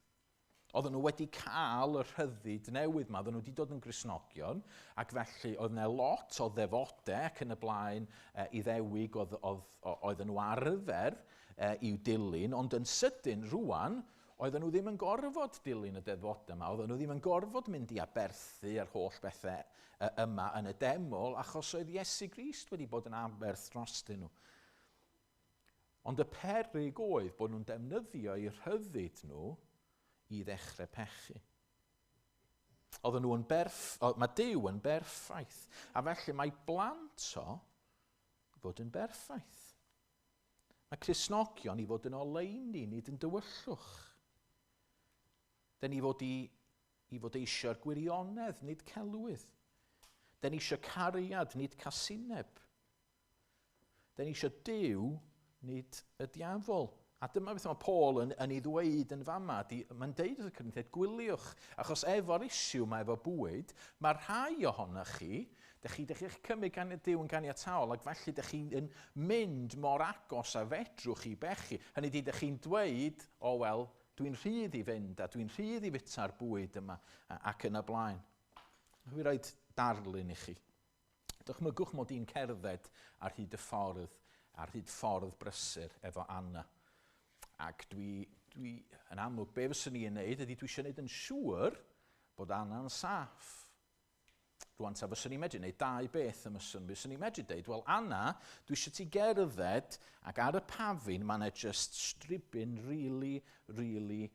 S1: Oedden nhw wedi cael y rhyddid newydd yma, oedden nhw wedi dod yn Gristnogion, ac felly oedd yna lot o ddefodau ac yn y blaen Iddewig oedden nhw arfer i'w dilyn, ond yn sydyn rwan, oedden nhw ddim yn gorfod dilyn y defodau yma, oedden nhw ddim yn gorfod mynd i aberthu a'r holl bethau yma yn y deml, achos oedd Iesu Grist wedi bod yn aberth drostyn nhw. Ond y peryg oedd bod nhw'n defnyddio eu rhyddid nhw i ddechrau pechu. Oedden nhw yn mae Duw yn berffaith, a felly mae blant o fod yn berffaith. Mae Cristnogion i fod yn oleuni, nid yn dywyllwch. Den ni fod i fod eisiau'r gwirionedd, nid celwydd. Den ni eisiau cariad, nid casineb. Den ni eisiau Duw, nid y diafol. A dyma beth mae Paul yn ei ddweud yn fama. Mae'n deud wrth y Corinthiaid, gwyliwch, achos efo'r issue mae efo bwyd, mae rhai ohonoch chi, dych chi'ch cymryd gan Duw yn ganiataol, ac felly dych chi'n mynd mor agos a fedrwch chi bechu. Hynny ydi, dych chi'n dweud, o wel, dwi'n rhydd i fynd a dwi'n rhydd i fita'r bwyd yma ac yn y blaen. Dwi'n rhoi darlun i chi. Dychmygwch mod i'n cerdded ar hyd y ffordd, ar hyd ffordd brysur efo Anna. Ac dwi yn amlwg, be fyswn i'n neud ydy dwi eisiau neud yn siŵr bod Anna'n saff. Rwan ta fyswn i'n medru neud dau beth ymyswn. Fyswn i'n medru deud, wel Anna, dwi eisiau ti gerdded ac ar y pafin mae yna just stribyn really, really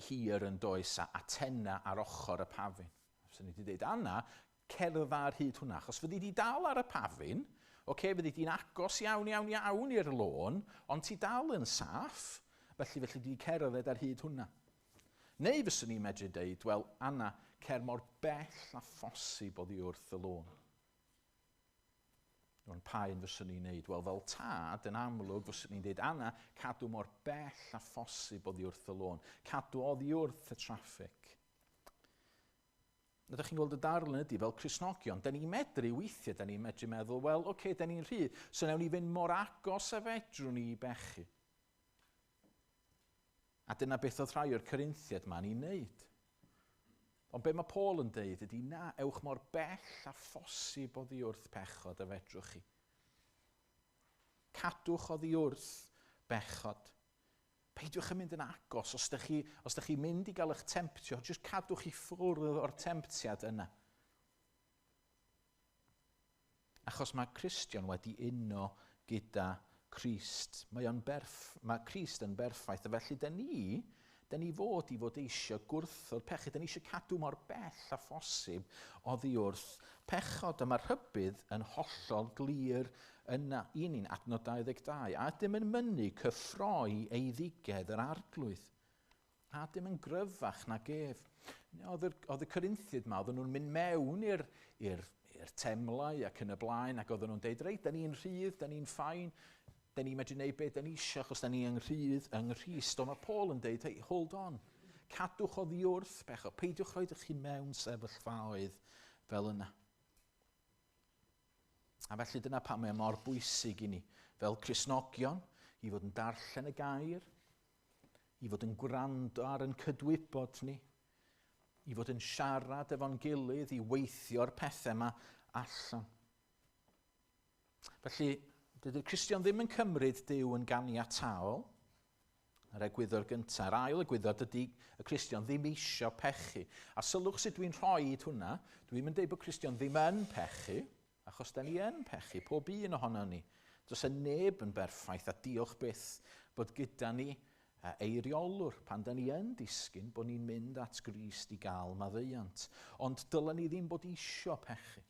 S1: hir yn does a antenna ar ochr y pafin. Fyswn i wedi deud, Anna, cerdd ar hyd hwnna, achos fyddi di dal ar y pafin, oce, fyddi di'n agos iawn, iawn, iawn i'r lôn, ond ti dal yn saff, felly di cerdded ar hyd hwnna. Neu fyswn i'n medru deud, wel, Anna, cer mor bell a phosib oddi wrth y lôn. Ond pa un fyswn i'n neud? Wel, fel tad, yn amlwg, fyswn i'n deud, Anna, cadw mor bell a phosib oddi wrth y lôn. Cadw oddi wrth y traffig. Ydych chi'n gweld y darlun ydy fel Cristnogion, da ni'n medru weithiau, da ni'n medru meddwl, wel, oce, da ni'n rhydd, so nawn ni fynd mor agos a fedrwn ni i bechu. A dyna beth oedd rhai o'r Corinthiaid ma'n ei wneud. Ond be mae Paul yn deud ydy, na, ewch mor bell a phosib oddi wrth pechod a fedrwch chi. Cadwch oddi wrth bechod. Peidiwch yn mynd yn agos, os ydych chi mynd i gael eich temptio, jyst cadwch i ffwrdd o'r temptiad yna. Achos mae Cristion wedi uno gyda Crist. Mae Crist yn berffaith, a felly da ni fod i fod eisiau gwrthod pechod, da ni eisiau cadw mor bell a phosib oddi wrth pechod, a mae'r rhybudd yn hollol glir yna i ni'n adnod 22, a ydym yn mynnu cyffroi eiddigedd yr arglwydd, a ydym yn gryfach nag ef. Oedd y Corinthiaid yma, oedden nhw'n mynd mewn i'r temlau ac yn y blaen, ac oedden nhw'n deud, reit, da ni'n rhydd, da ni'n fine, da ni'n medru gwneud beth da ni eisiau, achos da ni yn rhydd yng Nghrist. Ond mae Paul yn deud, hey, hold on, cadwch oddi wrth bechod, peidiwch rhoi chi mewn sefyllfaoedd fel yna. A felly dyna pam mae mor bwysig i ni, fel Cristnogion, i fod yn darllen y gair, i fod yn gwrando ar yn cydwybod ni, I fod yn siarad efo'n gilydd, i weithio'r pethau yma allan. Felly, dydy'r Cristion ddim yn cymryd Duw yn ganiataol. Yr egwyddor gyntaf. Yr ail egwyddor, dydy y Cristion ddim eisiau pechu. A sylwch sut dwi'n rhoi hwnna. Dwi'n mynd dweud bod Cristion ddim yn pechu, achos da ni yn pechu, pob un ohono ni. Does y neb yn berffaith, a diolch byth bod gyda ni eiriolwr pan da ni yn disgyn bod ni'n mynd at Grist i gael maddeuant. Ond dylen ni ddim bod isio pechu.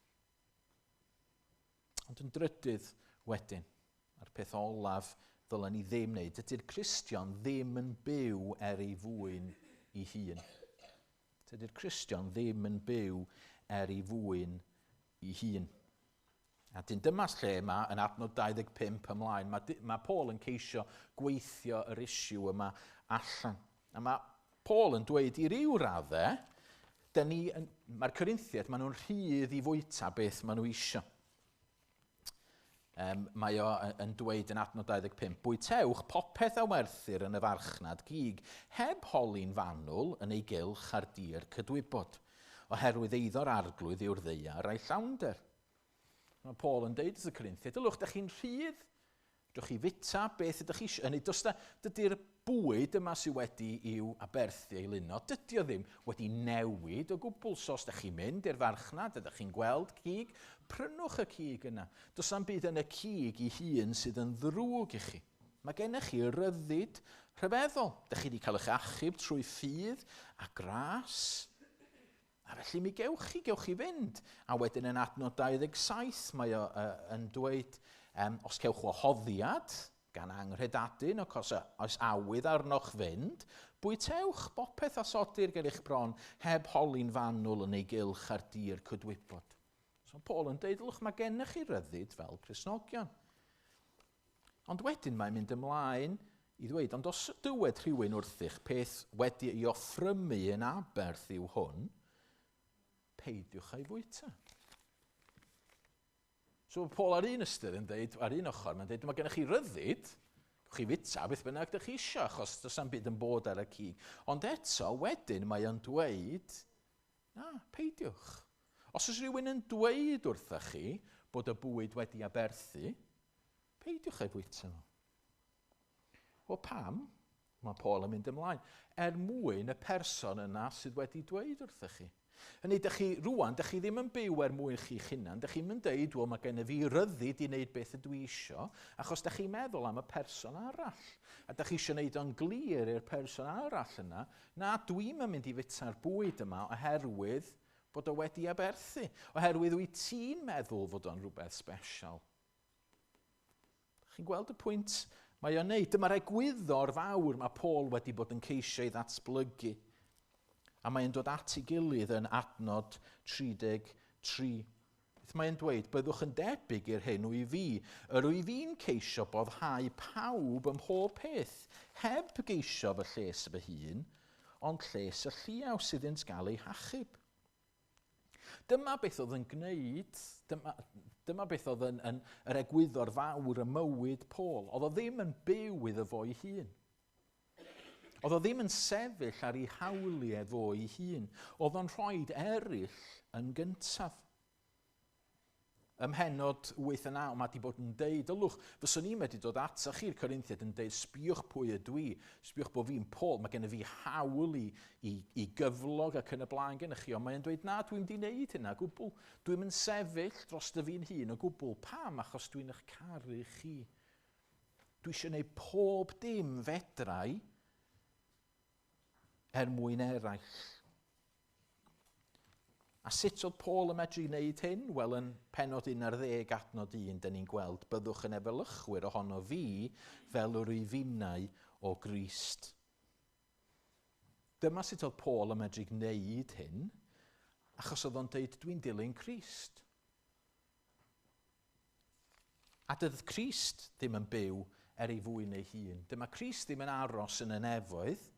S1: Ond yn drydydd wedyn, a'r peth olaf ddylen ni ddim wneud, dydy'r Cristion ddim yn byw er ei fwyn ei hun. Dydy'r Cristion ddim yn byw er ei fwyn ei hun. A dyn dyma lle yma, yn adnod 25 ymlaen, mae Paul yn ceisio gweithio yr issue yma allan. A mae Paul yn dweud i ryw raddau, mae'r Corinthiaid, maen nhw'n rhydd i fwyta beth maen nhw isio. Mae o yn dweud yn adnod 25, bwytewch popeth a werthir yn y farchnad gig, heb holi'n fanwl yn ei gylch ar dir cydwybod, oherwydd eiddo'r arglwydd yw'r ddaear a'i llawnder. Mae Paul yn deud wrth y Corinthiaid, dylwch, ydych chi'n rhydd, ydych chi fita beth ydych chi eisiau. Hynny, dydy'r bwyd yma sydd wedi i'w aberthu ei luno, dydy o ddim wedi newid o gwbl. So os ydych chi'n mynd i'r farchnad, ydych chi'n gweld cig, prynwch y cig yna. Does na'm byd yn y cig ei hun sydd yn ddrwg i chi. Mae gennych chi ryddid rhyfeddol. Ydych chi wedi cael eich achub trwy ffydd a gras. A felly mi gewch chi fynd. A wedyn yn adnod 27 mae o yn dweud, os cewch wahoddiad gan anghredadun, ac os oes awydd arnoch fynd, bwytewch bopeth a sodir ger eich bron, heb holi'n fanwl yn ei gylch ar dir cydwybod. So Paul yn deud, lwch, mae gennych chi ryddid fel Cristnogion. Ond wedyn mae'n mynd ymlaen i ddweud, ond os dywed rhywun wrthych peth wedi ei offrymu yn aberth yw hwn, peidiwch â'i fwyta. So Paul ar un ystyr yn dweud, ar un ochr, mae'n dweud, mae gennych chi ryddid, chi fwyta beth bynnag ydych chi isio, achos does na'm byd yn bod ar y cig. Ond eto, wedyn mae o'n dweud, na, peidiwch. Os oes rhywun yn dweud wrthych chi bod y bwyd wedi aberthu, peidiwch â'i fwyta fo. Wel, pam? Mae Paul yn mynd ymlaen. Er mwyn y person yna sydd wedi dweud wrthych chi. Hynny, dych chi, rwan, dych chi ddim yn byw er mwyn chi'ch hunan, dych chi'n mynd deud, wel, mae gennyf fi ryddid i wneud beth ydw i isio, achos dych chi'n meddwl am y person arall. A dych chi eisiau gwneud o'n glir i'r person arall yna, na, dwi'm yn mynd i fwyta'r bwyd yma oherwydd bod o wedi aberthu, oherwydd wyt ti'n meddwl fod o'n rhywbeth special. Chi'n gweld y pwynt mae o'n neud? Dyma'r egwyddor fawr mae Paul wedi bod yn ceisio ei ddatblygu. A mae'n dod at ei gilydd yn adnod 33. Beth mae'n dweud, byddwch yn debyg i'r hyn wyf fi. Yr wyf fi'n ceisio boddhau pawb ym mhob peth, heb geisio fy lles fy hun, ond lles y lliaws iddynt gael eu hachub. Dyma beth oedd yn gwneud, dyma beth oedd yn yr egwyddor fawr y mywyd Paul. Oedd o ddim yn byw iddo fo'i hun. Oedd o ddim yn sefyll ar ei hawliau fo'i hun. Oedd o'n rhoi eraill yn gyntaf. Ym mhennod 8 a 9, mae wedi bod yn deud, ylwch, fyswn i'n medru dod atoch chi'r Corinthiaid yn deud, sbiwch pwy ydw i, sbiwch bod fi'n Paul, mae gennyf fi hawl i gyflog ac yn y blaen gennych chi, ond mae'n dweud, na, dwi'n di wneud hynna gwbl, dwi'n mynd sefyll dros dy fi'n hun o gwbl. Pam? Achos dwi'n eich caru chi. Dwi eisiau gwneud pob dim fedrai er mwyn eraill. A sut oedd Paul yn medru wneud hyn? Wel, yn pennod 11 adnod 1, dyn ni'n gweld, byddwch yn efelychwyr ohono fi fel yr wyf finnau o Grist. Dyma sut oedd Paul yn medru gwneud hyn, achos oedd o'n deud, dwi'n dilyn Crist. A dydd Crist ddim yn byw er ei fwyn ei hun. Dyma Crist ddim yn aros yn y nefoedd.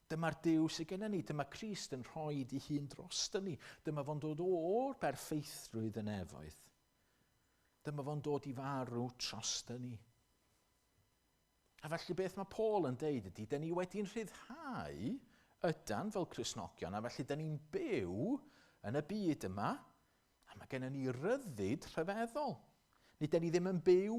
S1: Dyma'r Duw sydd gennym ni. Dyma Crist yn rhoi ei hun drosto ni. Dyma fo'n dod o'r berffeithrwydd y nefoedd. Dyma fo'n dod i farw drosto ni. A felly beth mae Paul yn deud ydy, dyn ni wedi'n rhyddhau Ydan fel Cristnogion, a felly da ni'n byw yn y byd yma, a mae gennym ni ryddid rhyfeddol. Nid da ni ddim yn byw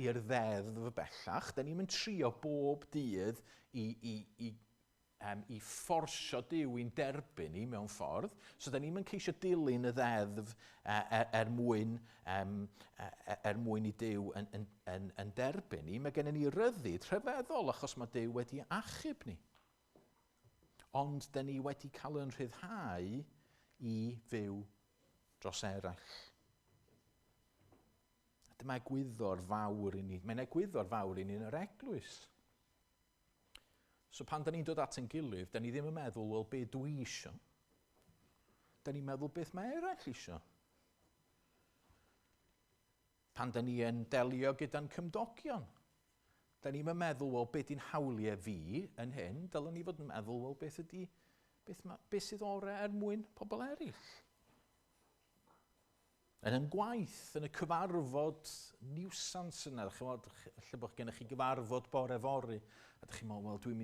S1: i'r ddeddf bellach, da ni'n trio bob dydd i fforsio Duw i'n derbyn ni mewn ffordd. So da ni'n ceisio dilyn y ddeddf er mwyn i Duw yn derbyn ni. Mae gennym ni ryddid rhyfeddol achos mae Duw wedi achub ni. Ond da ni wedi cael yn rhyddhau i fyw dros eraill. A dyma egwyddor fawr i ni. Mae'n egwyddor fawr i ni yn yr eglwys. So pan da ni'n dod at ein gilydd, da ni ddim yn meddwl, wel, be dwi isio? Da ni'n meddwl beth mae eraill isio. Pan da ni yn delio gyda'n cymdogion, da ni'n meddwl, wel, be di'n hawliau fi yn hyn? Dylen ni fod yn meddwl, wel, beth sydd orau er mwyn pobl eraill? Yn ein gwaith, yn y cyfarfod niwsans yna, chimod, lle bod gennych chi gyfarfod bore fory, a dych chi'n meddwl, wel, dwi'n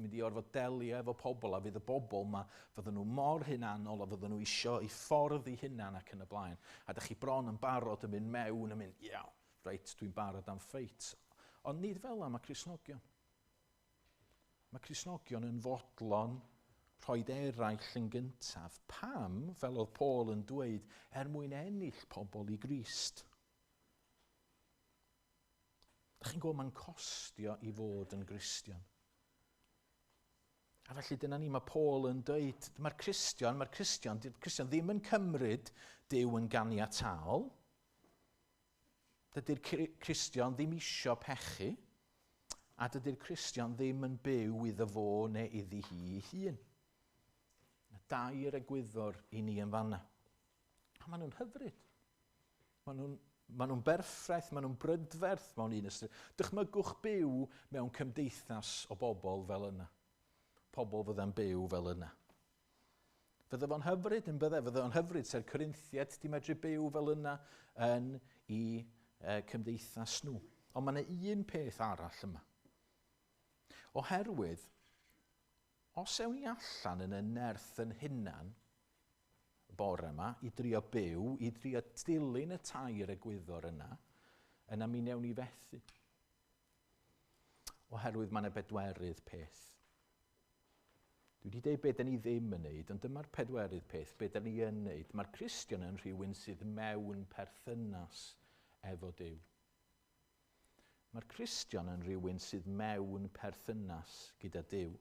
S1: mynd i orfod delio efo pobl, a fydd y bobl yma, fydden nhw mor hunanol, a fydden nhw isio i ffordd i hunan ac yn y blaen. A dych chi bron yn barod yn mynd mewn, yn mynd, ia, reit, dwi'n barod am ffeit. Ond nid fel yna mae Cristnogion. Mae Cristnogion yn fodlon rhoi eraill yn gyntaf. Pam, fel oedd Paul yn dweud, er mwyn ennill pobl i Grist. Dych chi'n gwybod, mae'n costio i fod yn Gristion. A felly dyna ni, mae Paul yn dweud, mae'r Cristion, di'r Cristion ddim yn cymryd Duw yn ganiataol. Dydy'r Cristion ddim isio pechu. A dydy'r Cristion ddim yn byw iddo fo neu iddi hi ei hun. Dair egwyddor i ni yn fanna. A maen nhw'n hyfryd. Maen nhw'n berffaith, maen nhw'n brydferth mewn un ystyr. Dychmygwch byw mewn cymdeithas o bobl fel yna. Pobl fydda'n byw fel yna. Fydde fo'n hyfryd yn bydde, fydde fo'n hyfryd se'r Corinthiaid di medru byw fel yna yn i cymdeithas nhw. Ond mae yna un peth arall yma. Oherwydd, os ewn ni allan yn y nerth yn hunan bore yma, i drio byw, i drio dilyn y tair egwyddor yna, yna mi newn ni fethu. Oherwydd mae yna bedwerydd peth. Dwi wedi dweud beth da ni ddim yn neud, ond dyma'r pedwerydd peth, beth da ni yn neud. Mae'r Cristion yn rhywun sydd mewn perthynas efo Duw. Mae'r Cristion yn rhywun sydd mewn perthynas gyda Duw.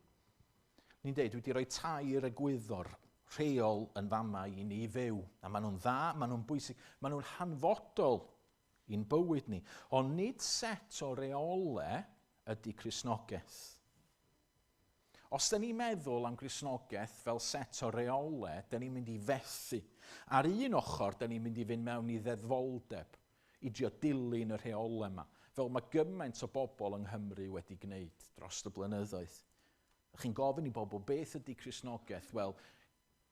S1: Ni'n dweud, dwi wedi rhoi tair egwyddor rheol yn fama i ni fyw. A maen nhw'n dda, maen nhw'n bwysig, maen nhw'n hanfodol i'n bywyd ni. Ond nid set o reolau ydy Cristnogaeth. Os da ni'n meddwl am Gristnogaeth fel set o reolau, da ni'n mynd i fethu. Ar un ochr, da ni'n mynd i fynd mewn i ddeddfoldeb, i drio dilyn y rheolau yma, fel mae gymaint o bobl yng Nghymru wedi gwneud dros y blynyddoedd. Chi'n gofyn i bobl, beth ydy Cristnogaeth? Wel,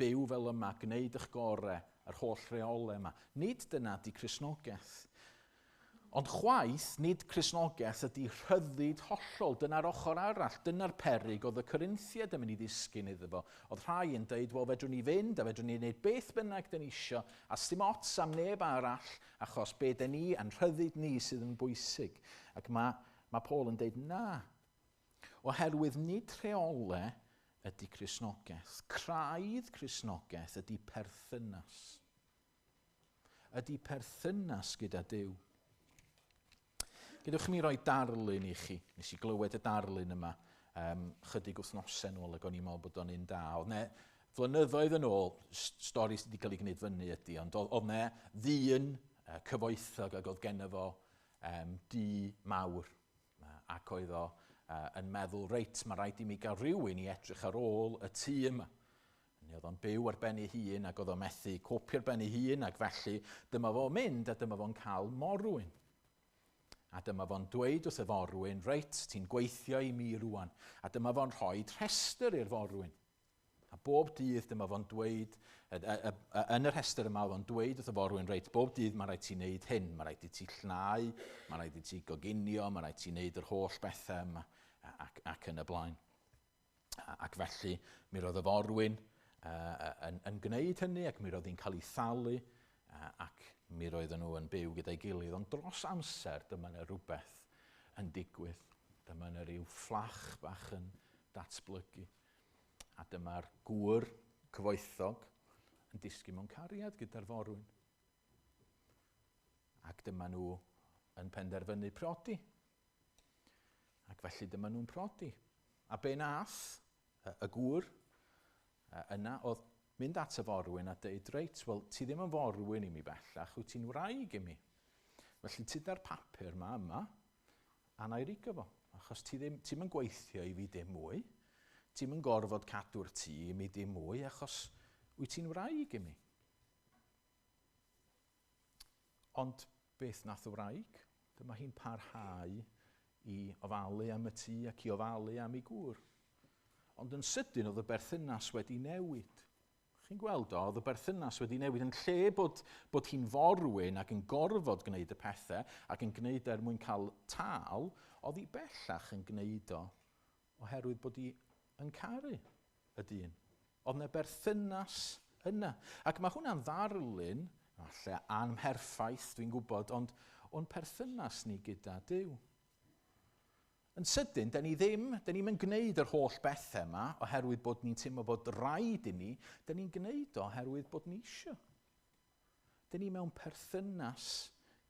S1: byw fel yma, gwneud eich gorau, yr holl reolau yma. Nid dyna ydy Cristnogaeth. Ond chwaith, nid Cristnogaeth ydy rhyddid hollol. Dyna'r ochr arall, dyna'r peryg oedd y Corinthiaid yn mynd i ddisgyn iddo fo. Oedd rhai yn dweud, wel, fedrwn ni fynd a fedrwn ni wneud beth bynnag dyn ni isio, a sdim ots am neb arall, achos be dyn ni a'n rhyddid ni sydd yn bwysig. Ac mae Paul yn dweud, na. Oherwydd nid rheolau ydy Cristnogaeth. Craidd Cristnogaeth ydy perthynas. Ydy perthynas gyda Duw. Gadewch i mi roi darlun i chi. Nes i glywed y darlun yma chydig wythnosau nôl ac o'n i'n meddwl bod o'n un da. Oedd 'na flynyddoedd yn ôl, stori sydd wedi cael ei gwneud fyny ydy, ond oedd 'na ddyn cyfoethog ac oedd genno fo dŷ mawr ac oedd o yn meddwl, reit, mae rhaid i mi gael rhywun i edrych ar ôl y tŷ yma. Neu oedd o'n byw ar ben ei hun ac oedd o'n methu copio ar ben ei hun ac felly dyma fo'n mynd a dyma fo'n cael morwyn. A dyma fo'n dweud wrth y forwyn, reit, ti'n gweithio i mi rŵan. A dyma fo'n rhoi rhestr i'r forwyn. A bob dydd dyma fo'n dweud, yn y rhestr yma oedd o'n dweud wrth y forwyn, reit, bob dydd mae rhaid ti wneud hyn, mae rhaid i ti llnau, mae rhaid i ti goginio, mae rhaid ti wneud yr holl bethau yma ac yn y blaen. Ac felly, mi roedd y forwyn yn gwneud hynny ac mi roedd hi'n cael ei thalu ac mi roedden nhw yn byw gyda'i gilydd. Ond dros amser, dyma yna rhywbeth yn digwydd. Dyma yna rhyw fflach bach yn datblygu. A dyma'r gŵr cyfoethog yn disgyn mewn cariad gyda'r forwyn. Ac dyma nhw yn penderfynu priodi. Ac felly dyma nhw'n priodi. A be nath y gŵr yna oedd mynd at y forwyn a deud, reit, wel, ti ddim yn forwyn i mi bellach, wyt ti'n wraig i mi. Felly tuda'r papur ma yma, a na i rigo fo, achos ti ddim, ti'm yn gweithio i fi dim mwy, ti'm yn gorfod cadw'r tŷ i mi dim mwy, achos wyt ti'n wraig i mi. Ond beth nath y wraig? Dyma hi'n parhau i ofalu am y tŷ ac i ofalu am ei gŵr. Ond yn sydyn oedd y berthynas wedi newid. Chi'n gweld o, oedd y berthynas wedi newid yn lle bod hi'n forwyn ac yn gorfod gwneud y pethau ac yn gwneud er mwyn cael tâl, oedd hi bellach yn gwneud o oherwydd bod hi yn caru y dyn. Oedd 'na berthynas yna. Ac mae hwnna'n ddarlun, falle anmherffaith, dwi'n gwybod, ond o'n perthynas ni gyda Duw. Yn sydyn, da ni ddim, da ni'm yn gwneud yr holl bethau yma oherwydd bod ni'n teimlo bod rhaid i ni, da ni'n gwneud o oherwydd bod ni isio. Da ni mewn perthynas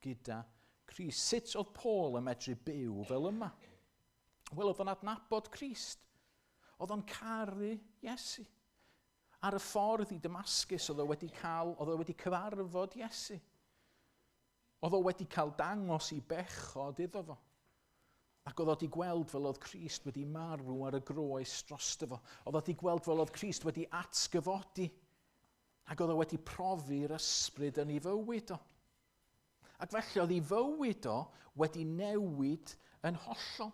S1: gyda Crist. Sut oedd Paul yn medru byw fel yma? Wel, oedd o'n adnabod Crist. Oedd o'n caru Iesu. Ar y ffordd i Damascus, oedd o wedi cael, oedd o wedi cyfarfod Iesu. Oedd o wedi cael dangos i bechod iddo fo. Ac oedd o wedi gweld fel oedd Crist wedi marw ar y groes drosto fo. Oedd o wedi gweld fel oedd Crist wedi atgyfodi. Ac oedd o wedi profi'r ysbryd yn ei fywyd o. Ac felly oedd ei fywyd o wedi newid yn hollol.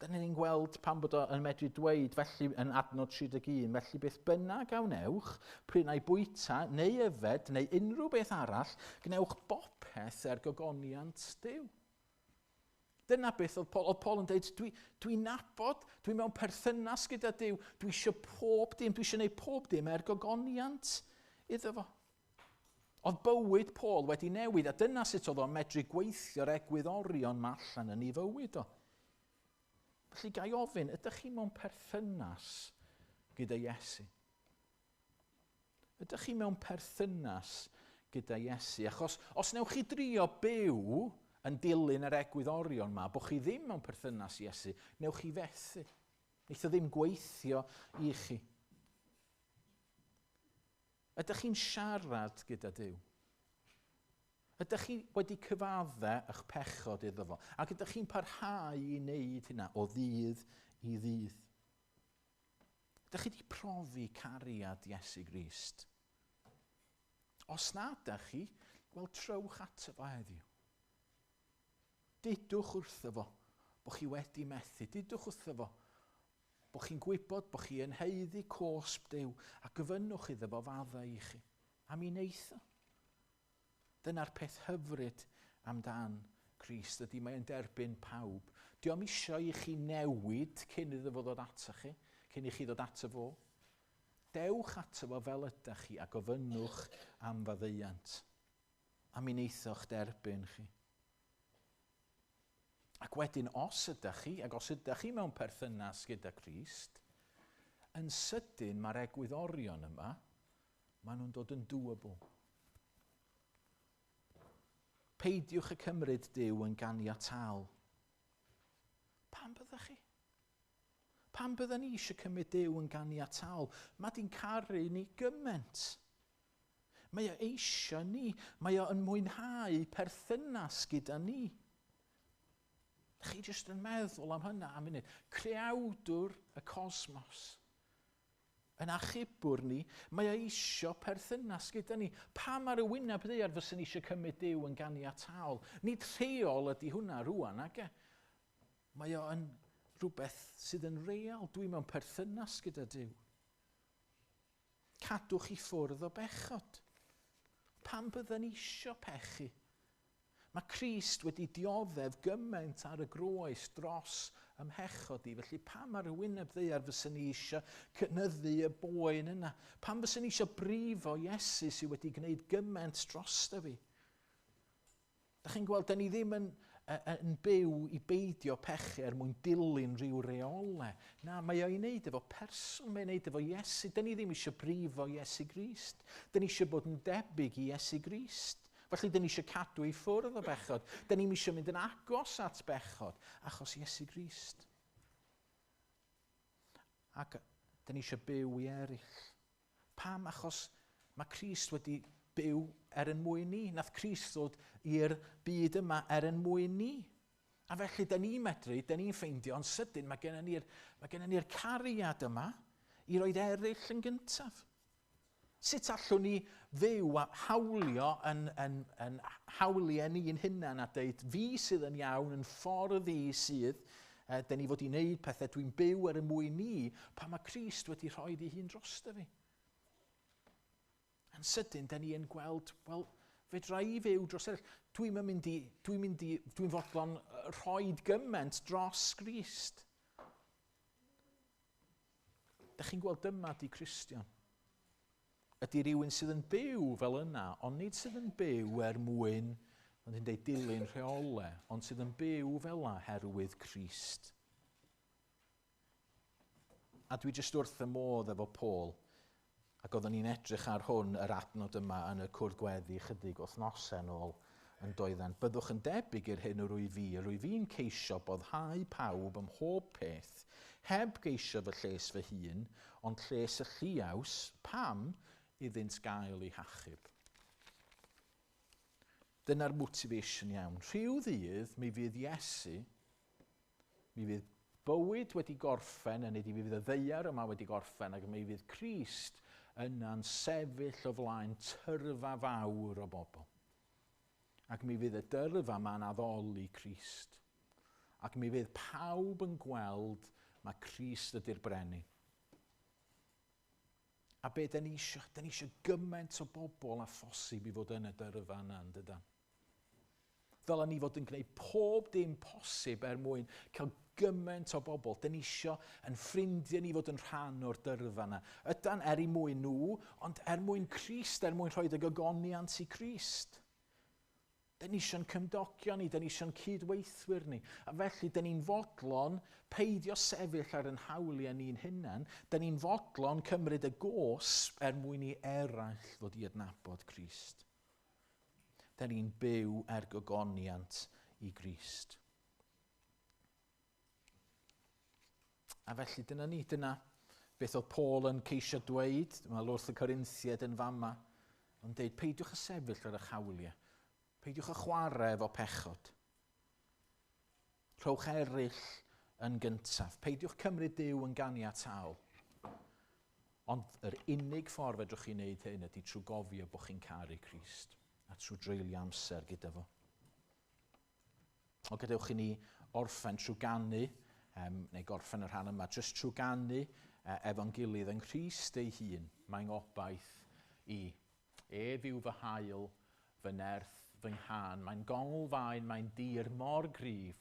S1: Dyna ni'n gweld pan bod o yn medru dweud, felly yn adnod 31, felly beth bynnag a wnewch, pryn ai bwyta neu yfed neu unrhyw beth arall, gwnewch bopeth er gogoniant Duw. Dyna beth oedd Paul, oedd Paul yn dweud, dwi nabod, dwi mewn perthynas gyda Duw, dwi eisiau pob dim, dwi eisiau gwneud pob dim er gogoniant iddo fo. Oedd bywyd Paul wedi newid, a dyna sut oedd o'n medru gweithio'r egwyddorion ma allan yn ei fywyd o. Felly ga i ofyn, ydych chi mewn perthynas gyda Iesu? Ydych chi mewn perthynas gyda Iesu? Achos os newch chi drio byw yn dilyn yr egwyddorion ma, bod chi ddim mewn perthynas Iesu, newch chi fethu. Neith o ddim gweithio i chi. Ydych chi'n siarad gyda Duw? Ydych chi wedi cyfadde eich pechod iddo fo? Ac ydych chi'n parhau i wneud hynna o ddydd i ddydd? Ydych chi wedi profi cariad Iesu Grist? Os na ydych chi, wel trowch ato fo heddiw. Dudwch wrtho fo bod chi wedi methu. Dudwch wrtho fo bod chi'n gwybod bod chi yn haeddu cosb Duw a gofynnwch iddo fo faddau i chi. A mi wneith o. Dyna'r peth hyfryd amdan Crist ydy mae'n derbyn pawb. Dio'm isio i chi newid cyn iddo fo ddod ato chi, cyn i chi ddod ato fo. Dewch ato fo fel ydych chi a gofynnwch am faddeuant. A mi wneithoch derbyn chi. Ac wedyn, os ydych chi, ac os ydych chi mewn perthynas gyda Crist, yn sydyn mae'r egwyddorion yma, maen nhw'n dod yn doable. Peidiwch y cymryd Duw yn ganiataol. Pam byddech chi? Pam bydden ni eisiau cymryd Duw yn ganiataol? Mae di'n caru ni gymaint. Mae o eisiau ni. Mae o yn mwynhau perthynas gyda ni. Chi jyst yn meddwl am hynna am munud. Creawdwr y cosmos. Yn achubwr ni, mae o eisiau perthynas gyda ni. Pam ar y wyneb ddaear fyswn ni eisiau cymryd Duw yn ganiataol? Nid rheol ydy hwnna rŵan, nage? Mae o yn rhywbeth sydd yn real. Dwi mewn perthynas gyda Duw. Cadwch i ffwrdd o bechod. Pam bydden ni eisiau pechu? Mae Crist wedi dioddef gymaint ar y groes dros ymhechod i. Felly pam ar y wyneb ddaear fyswn ni eisiau cynyddu y boen yna? Pam fyswn ni eisiau brifo Iesu sydd wedi gwneud gymaint drosto fi? Da chi'n gweld, da ni ddim yn byw i beidio pechu er mwyn dilyn rhyw reolau. Na, mae o'i wneud efo person, mae'n wneud efo Iesu. Da ni ddim eisiau brifo Iesu Grist. Da ni eisiau bod yn debyg i Iesu Grist. Felly, da ni eisiau cadw i ffwrdd o bechod. Da ni'n eisiau mynd yn agos at bechod, achos Iesu Grist. Ac da ni eisiau byw i eraill. Pam? Achos mae Crist wedi byw er yn mwyn ni. Nath Crist ddod i'r byd yma er yn mwyn ni. A felly, da ni'n medru, da ni'n ffeindio'n sydyn, mae gennym ni'r cariad yma i roed eraill yn gyntaf. Sut allwn ni fyw a hawlio yn hawliau ni'n hunan a deud fi sydd yn iawn, yn ffordd i sydd, da ni fod i wneud pethau, dwi'n byw er y mwyn ni, pan mae Crist wedi rhoi ei hun drosto fi. Yn sydyn, da ni yn gweld, wel, fedra i fyw dros eraill. Dwi'n fodlon rhoi gymaint dros Grist. Da chi'n gweld dyma di Cristion. Ydy rhywun sydd yn byw fel yna, ond nid sydd yn byw er mwyn, ond yn dweud dilyn rheolau, ond sydd yn byw fel yna herwydd Crist. A dwi jyst wrth y modd efo Paul, ac oeddwn ni'n edrych ar hwn, yr adnod yma yn y cwrdd gweddi chydig wythnosau yn ôl yn doedden. Byddwch yn debyg i'r hyn yr wyf fi, yr wyf fi'n ceisio boddhau pawb ym mhob peth, heb geisio fy lles fy hun, ond lles y lliaws, pam iddynt gael eu hachub. Dyna'r motivation iawn. Rhyw ddydd, mi fydd Iesu, mi fydd bywyd wedi gorffen, yn ydy mi fydd y ddaear yma wedi gorffen, ac mi fydd Crist yna'n sefyll o flaen tyrfa fawr o bobl. Ac mi fydd y dyrfa yma'n addoli Crist. Ac mi fydd pawb yn gweld mae Crist ydy'r brenin. A be da ni eisiau? Da ni eisiau gymaint o bobl a phosib i fod yn y dyrfa yna, yn dydan? Dylen ni fod yn gwneud pob dim posib er mwyn cael gymaint o bobl. Da ni eisiau yn ffrindiau ni fod yn rhan o'r dyrfa yna. Ydan er i mwyn nhw, ond er mwyn Crist, er mwyn rhoi y gogoniant i Crist. Da ni eisiau'n cymdogion ni, da ni eisiau'n cydweithwyr ni. A felly, da ni'n fodlon peidio sefyll ar yn hawliau ni'n hunan. Da ni'n fodlon cymryd y gosb er mwyn i eraill ddod i adnabod Crist. Da ni'n byw er gogoniant i Grist. A felly, dyna ni, dyna beth oedd Paul yn ceisio dweud, mae wrth y Corinthiaid yn fama, yn dweud, peidiwch â sefyll ar eich hawliau. Peidiwch â chwarae efo pechod. Rhowch eraill yn gyntaf. Peidiwch cymryd Duw yn ganiataol. Ond yr unig ffordd fedrwch chi wneud hyn ydy trwy gofio bod chi'n caru Crist a trwy dreulio amser gyda fo. O gadewch i ni orffen trwy ganu, neu gorffen y rhan yma, jyst trwy ganu efo'n gilydd yng Nghrist ei hun. Mae'n obaith i. Ef yw fy haul, fy nerth, fy nghân. Mae'n gonglfaen, mae'n dir mor gryf.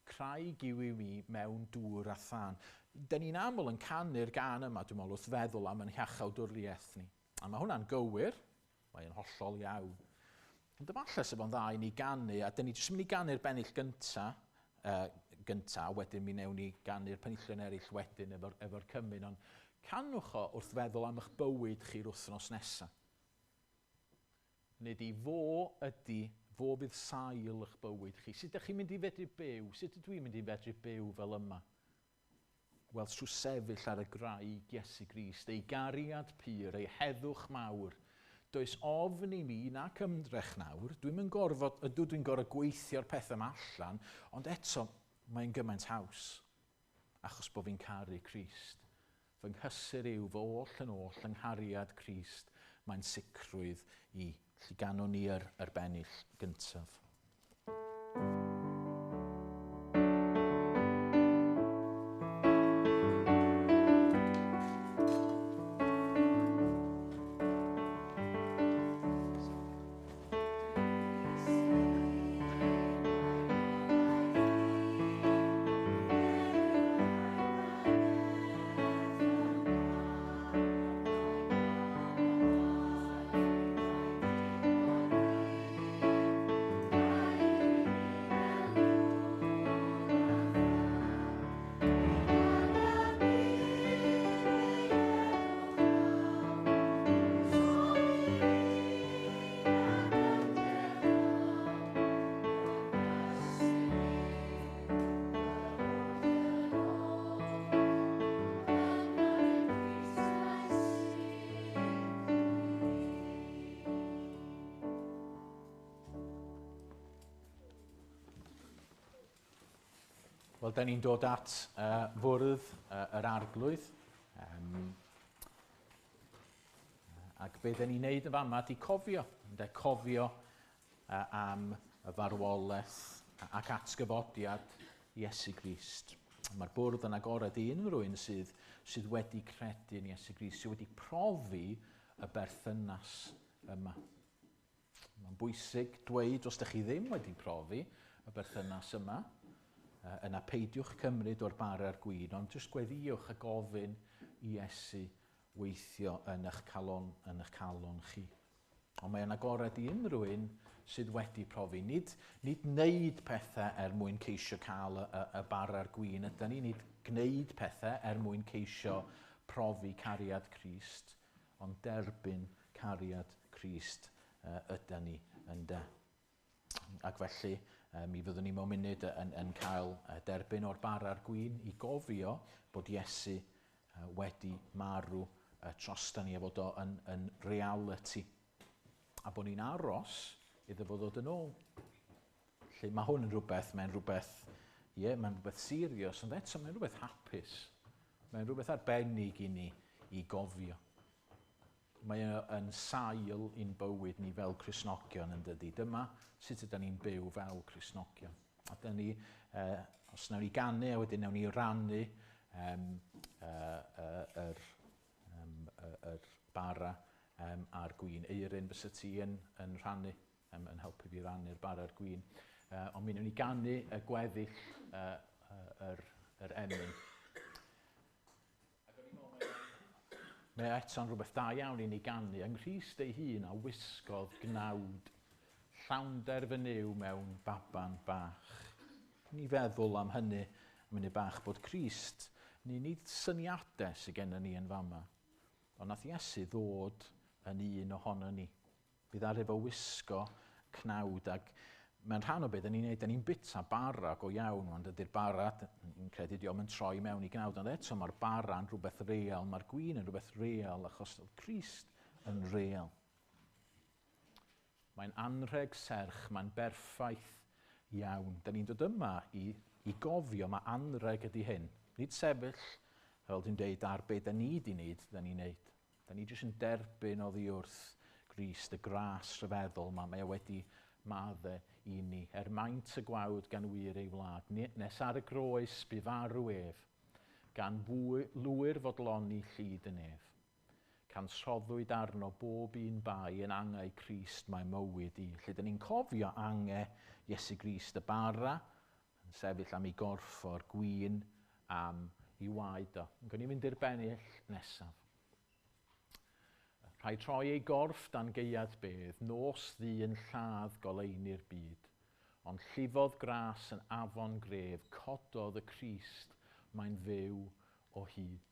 S1: Craig yw i mi mewn dŵr a thân. Da ni'n aml yn canu'r gân yma, dwi'n meddwl, wrth feddwl am yn hiachawdwriaeth ni. A mae hwnna'n gywir, mae'n hollol iawn. Ond efallai sef o'n dda i ni ganu, a dyn ni jyst yn mynd i ganu'r bennill gynta, wedyn mi newn ni ganu'r penillion eraill wedyn efo'r cymun, ond canwch o wrth feddwl am eich bywyd chi'r wythnos nesaf. Nid i fo ydy, fo fydd sail eich bywyd chi. Sut ydych chi'n mynd i fedru byw? Sut ydw i'n mynd i fedru byw fel yma? Wel, trwy sefyll ar y graig Iesu Grist, ei gariad pur, ei heddwch mawr. Does ofn i mi nac ymdrech nawr. Dwi'm yn gorfod, ydw dwi'n gorfod gweithio'r pethau yma allan, ond eto mae'n gymaint haws, achos bod fi'n caru Crist. Fy nghysur yw fy oll yn oll yng nghariad Crist. Mae'n sicrwydd i. Felly ganwn ni yr bennill gyntaf. Wel, da ni'n dod at fwrdd yr Arglwydd. Ac be da ni'n neud yn fama ydy cofio. Ynde, cofio am y farwolaeth ac atgyfodiad Iesu Grist. Mae'r bwrdd yn agored i unrhyw un sydd wedi credu yn Iesu Grist, sydd wedi profi y berthynas yma. Mae'n bwysig dweud, os ydych chi ddim wedi profi y berthynas yma, yna peidiwch cymryd o'r bara a'r gwin, ond jyst gweddïwch a gofyn i Iesu weithio yn eich calon chi. Ond mae'n agored i unrhyw un sydd wedi profi. Nid wneud pethau er mwyn ceisio cael y bara a'r gwin. Ydy ni, nid gwneud pethau er mwyn ceisio profi cariad Crist, ond derbyn cariad Crist ydy ni ynde. Ac felly, mi fyddwn ni mewn munud yn cael derbyn o'r bara a'r gwin i gofio bod Iesu wedi marw drosta ni a fod o yn reality. A bod ni'n aros iddo fo ddod yn ôl. Felly mae hwn yn rhywbeth, mae'n rhywbeth, ie, mae'n rhywbeth serious, ond eto mae'n rhywbeth hapus. Mae'n rhywbeth arbennig i ni i gofio. Mae yn sail i'n bywyd ni fel Cristnogion yn dydy. Dyma sut ydyn ni'n byw fel Cristnogion. A dyn ni, os nawn ni ganu a wedyn nawn ni rannu yr bara a'r gwin. Eirin, fysa ti yn rhannu, yn helpu fi rannu'r bara a'r gwin. Ond mi nawn ni ganu y gweddill yr emyn. Mae eto'n rhywbeth da iawn i ni ganu. Yng Nghrist ei hun a wisgodd gnawd, llawnder fy Nuw mewn baban bach. Ni feddwl am hynny, am hynny bach, bod Crist, ni nid syniadau sydd gennym ni yn fama, ond nath Iesu ddod yn un ohono ni. Bydd ar efo wisgo cnawd, ac mae'n rhan o beth da ni'n neud, da ni'n bita bara go iawn, ond dydy'r bara, ni'n credu dio'm yn troi mewn i gnawd, ond eto mae'r bara yn rhywbeth real, mae'r gwin yn rhywbeth real, achos oedd Crist yn real. Mae'n anrheg serch, mae'n berffaith iawn. Da ni'n dod yma i gofio, mae anrheg ydy hyn. Nid sefyll, fel dwi'n deud, ar be da ni di wneud, da ni'n neud. Da ni jyst yn derbyn oddi wrth Grist, y gras rhyfeddol ma, mae o wedi madde i ni. Er maint y gwawd gan wir ei wlad, nes ar y groes bu farw ef, gan lwyr fodloni llid y nef. Can soddwyd arno bob un bai yn angau Crist mae mywyd i. Lle dyn ni'n cofio angau Iesu Grist y bara, yn sefyll am ei gorff o'r gwin am ei waed o. Gwni ni'n mynd i'r bennill nesaf. Rhaid troi ei gorff dan gaead bedd, nos ddu yn lladd goleuni'r byd. Ond llifodd gras yn afon gref, cododd y Crist, mae'n fyw o hyd.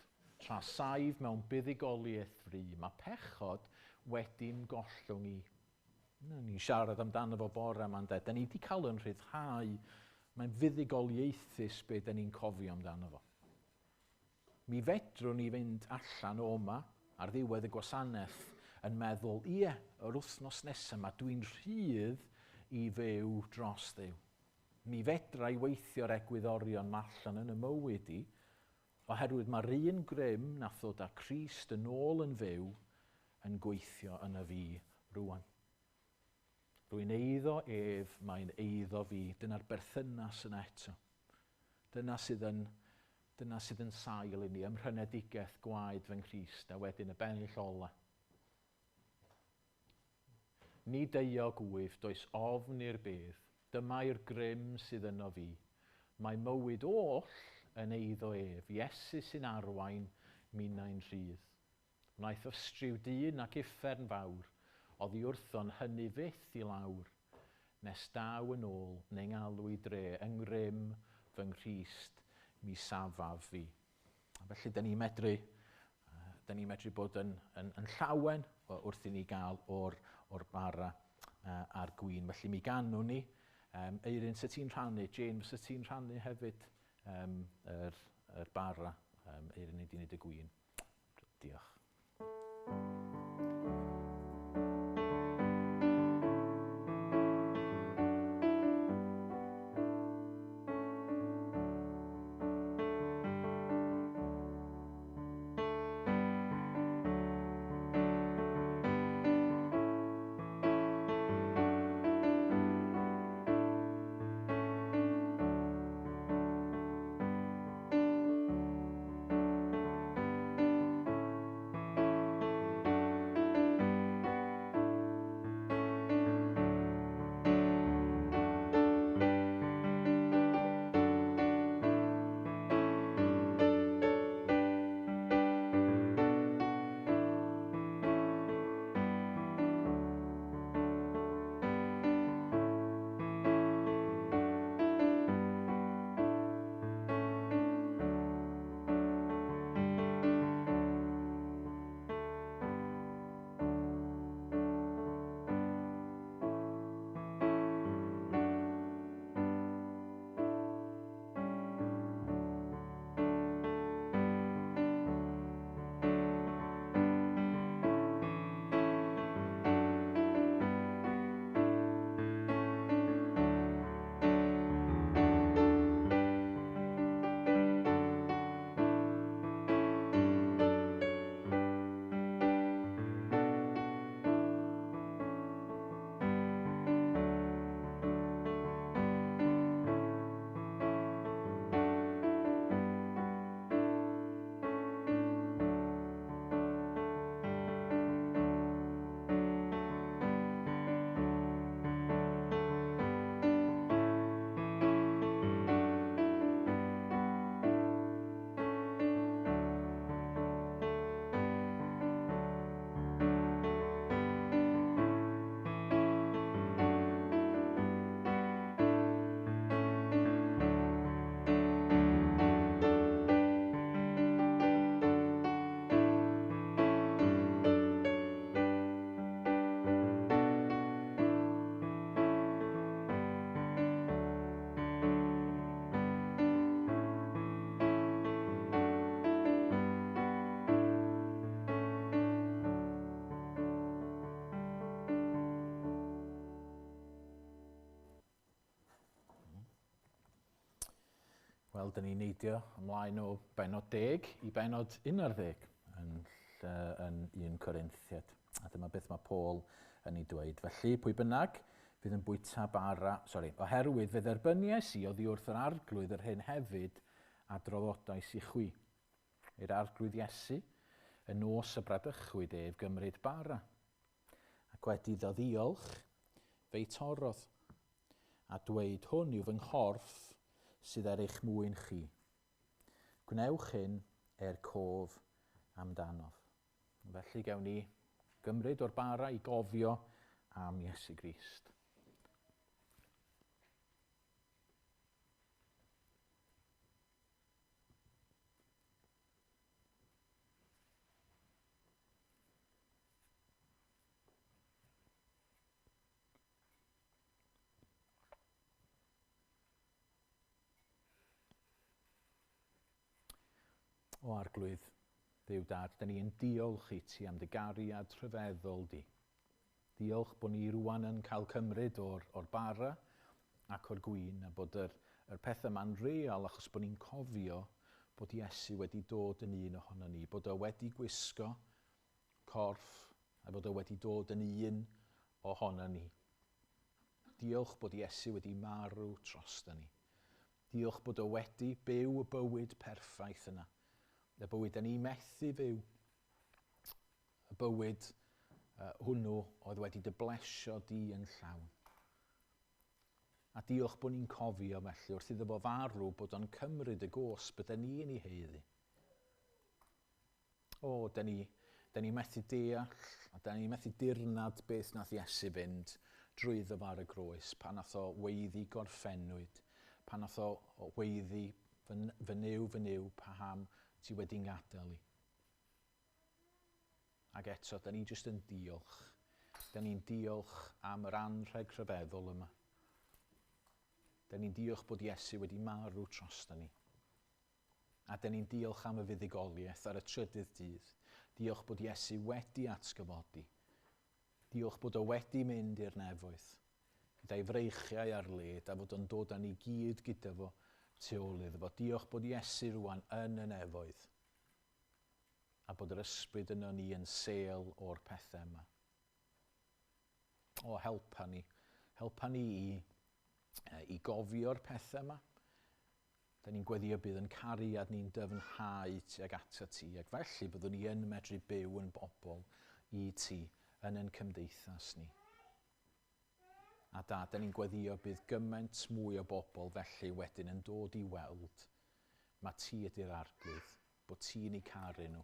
S1: Tra saif mewn buddugoliaeth fri, mae pechod wedi'n gollwng i. Ni'n siarad amdano fo bore yma, ynde. Da ni wedi cael yn rhyddhau, mae'n fuddugoliaethus be da ni'n cofio amdano fo. Mi fedrwn ni fynd allan o yma ar ddiwedd y gwasanaeth yn meddwl, ie, yr wythnos nesaf yma, dwi'n rhydd i fyw dros Dduw. Mi fedra i weithio'r egwyddorion ma allan yn y mywyd i, oherwydd mae'r un grym nath ddod â Crist yn ôl yn fyw yn gweithio yn y fi rwan. Rwy'n eiddo ef, mae'n eiddo fi. Dyna'r berthynas yna eto. Dyna sydd yn sail i ni, ymrhynedigaeth gwaed fy Nghrist, a wedyn y bennill ola. Nid euog wyf, does ofn i'r bedd, dyma'r grym sydd yno fi. Mae mywyd oll yn eiddo ef, Iesu sy'n arwain minnau'n rhydd. Wnaeth ystryw dyn ac uffern fawr, oddi wrthon hynny fyth i lawr, nes daw yn ôl neu ngalw i dre yng ngrym fy Nghrist mi safaf fi. A felly, da ni'n medru bod yn llawen wrth i ni gael o'r bara a'r gwin. Felly mi ganwn ni. Eirin, sut ti'n rhannu? Jane, sut ti'n rhannu hefyd yr bara? Eirin, ni 'di wneud y gwin. Diolch. Wel, dyn ni'n neidio ymlaen o benod 10 i benod 11 yn 1 Corinthiad. A dyma beth mae Paul yn ei dweud. Felly, pwy bynnag fydd yn bwyta bara, sori, oherwydd fe dderbyniais i oddi wrth yr arglwydd yr hyn hefyd a draddodais i chwi. I'r arglwydd Iesu, y nos y bradychwyd ef gymryd bara. Ac wedi iddo ddiolch, fe'i torrodd, a dweud hwn yw fy nghorff sydd er eich mwyn chi. Gwnewch hyn er cof amdanof. Felly gawn ni gymryd o'r bara i gofio am Iesu Grist. O Arglwydd, Dduw Dad, da ni yn diolch i ti am dy gariad rhyfeddol di. Diolch bod ni rwan yn cael cymryd o'r bara ac o'r gwin, a bod yr peth yma'n real achos bod ni'n cofio bod Iesu wedi dod yn un ohono ni, bod o wedi gwisgo corff a bod o wedi dod yn un ohono ni. Diolch bod Iesu wedi marw drosto ni. Diolch bod o wedi byw y bywyd perffaith yna. Y bywyd da ni methu fyw. Y bywyd hwnnw oedd wedi dy blesio di yn llawn. A diolch bod ni'n cofio felly wrth iddo fo farw bod o'n cymryd y gosb bydden ni yn ei haeddu. O, da ni methu deall a da ni methu dirnad beth nath Iesu fynd drwyddo fo ar y groes, pan nath o weiddi gorffennwyd, pan nath o weiddi fy Nuw, paham ti wedi ngadael i. Ac eto, da ni jyst yn diolch. Da ni'n diolch am yr anrheg rhyfeddol yma. Da ni'n diolch bod Iesu wedi marw drosto ni. A da ni'n diolch am y fuddugoliaeth ar y trydydd dydd. Diolch bod Iesu wedi atgyfodi. Diolch bod o wedi mynd i'r nefoedd, gyda'i freichiau ar led, a fod o'n dod â ni gyd gyda fo tu ôl iddo fo. Diolch bod Iesu rwan yn y nefoedd, a bod yr ysbryd yno ni yn sêl o'r pethau yma. O, helpa ni. Helpa ni i gofio'r pethau yma. Da ni'n gweddio bydd yn cariad ni'n dyfnhau tuag atat ti, ac felly byddwn ni yn medru byw yn bobl i ti yn ein cymdeithas ni. A da ni'n gweddio bydd gymaint mwy o bobl felly wedyn yn dod i weld ma ti ydy'r arglwydd, bod ti'n eu caru nhw,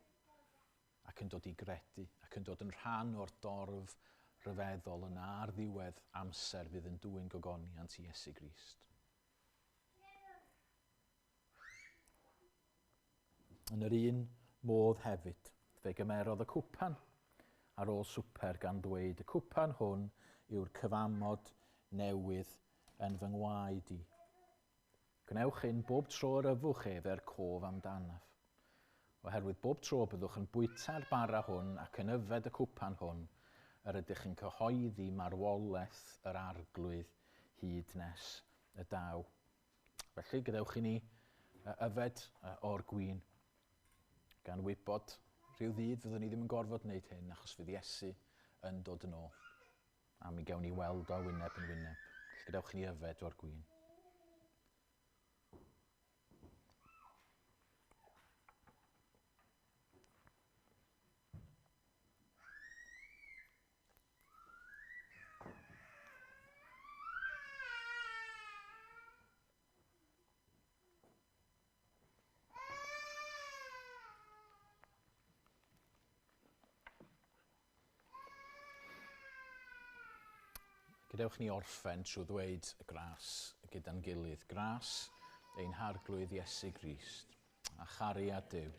S1: ac yn dod i gredu, ac yn dod yn rhan o'r dorf rhyfeddol yna ar ddiwedd amser fydd yn dwyn gogoniant i Iesu Grist. Yn yr un modd hefyd, fe gymerodd y cwpan ar ôl swper gan ddweud, y cwpan hwn yw'r cyfamod newydd yn fy ngwaed i. Gwnewch hyn bob tro yr yfwch ef er cof amdanaf. Oherwydd bob tro byddwch yn bwyta'r bara hwn ac yn yfed y cwpan hwn, yr ydych yn cyhoeddi marwolaeth yr arglwydd hyd nes y daw. Felly, gadewch i ni yfed o'r gwin, gan wybod rhyw ddydd fyddwn ni ddim yn gorfod wneud hyn, achos fydd Iesu yn dod yn ôl. A mi gawn ni weld o wyneb yn wyneb. Felly, gadewch i ni yfed o'r gwin. Gadewch ni orffen trwy ddweud y gras gyda'n gilydd. Gras ein harglwydd Iesu Grist, a chariad Duw,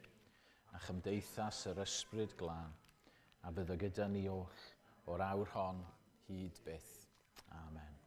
S1: a chymdeithas yr ysbryd glân, a fyddo gyda ni oll o'r awr hon hyd byth. Amen.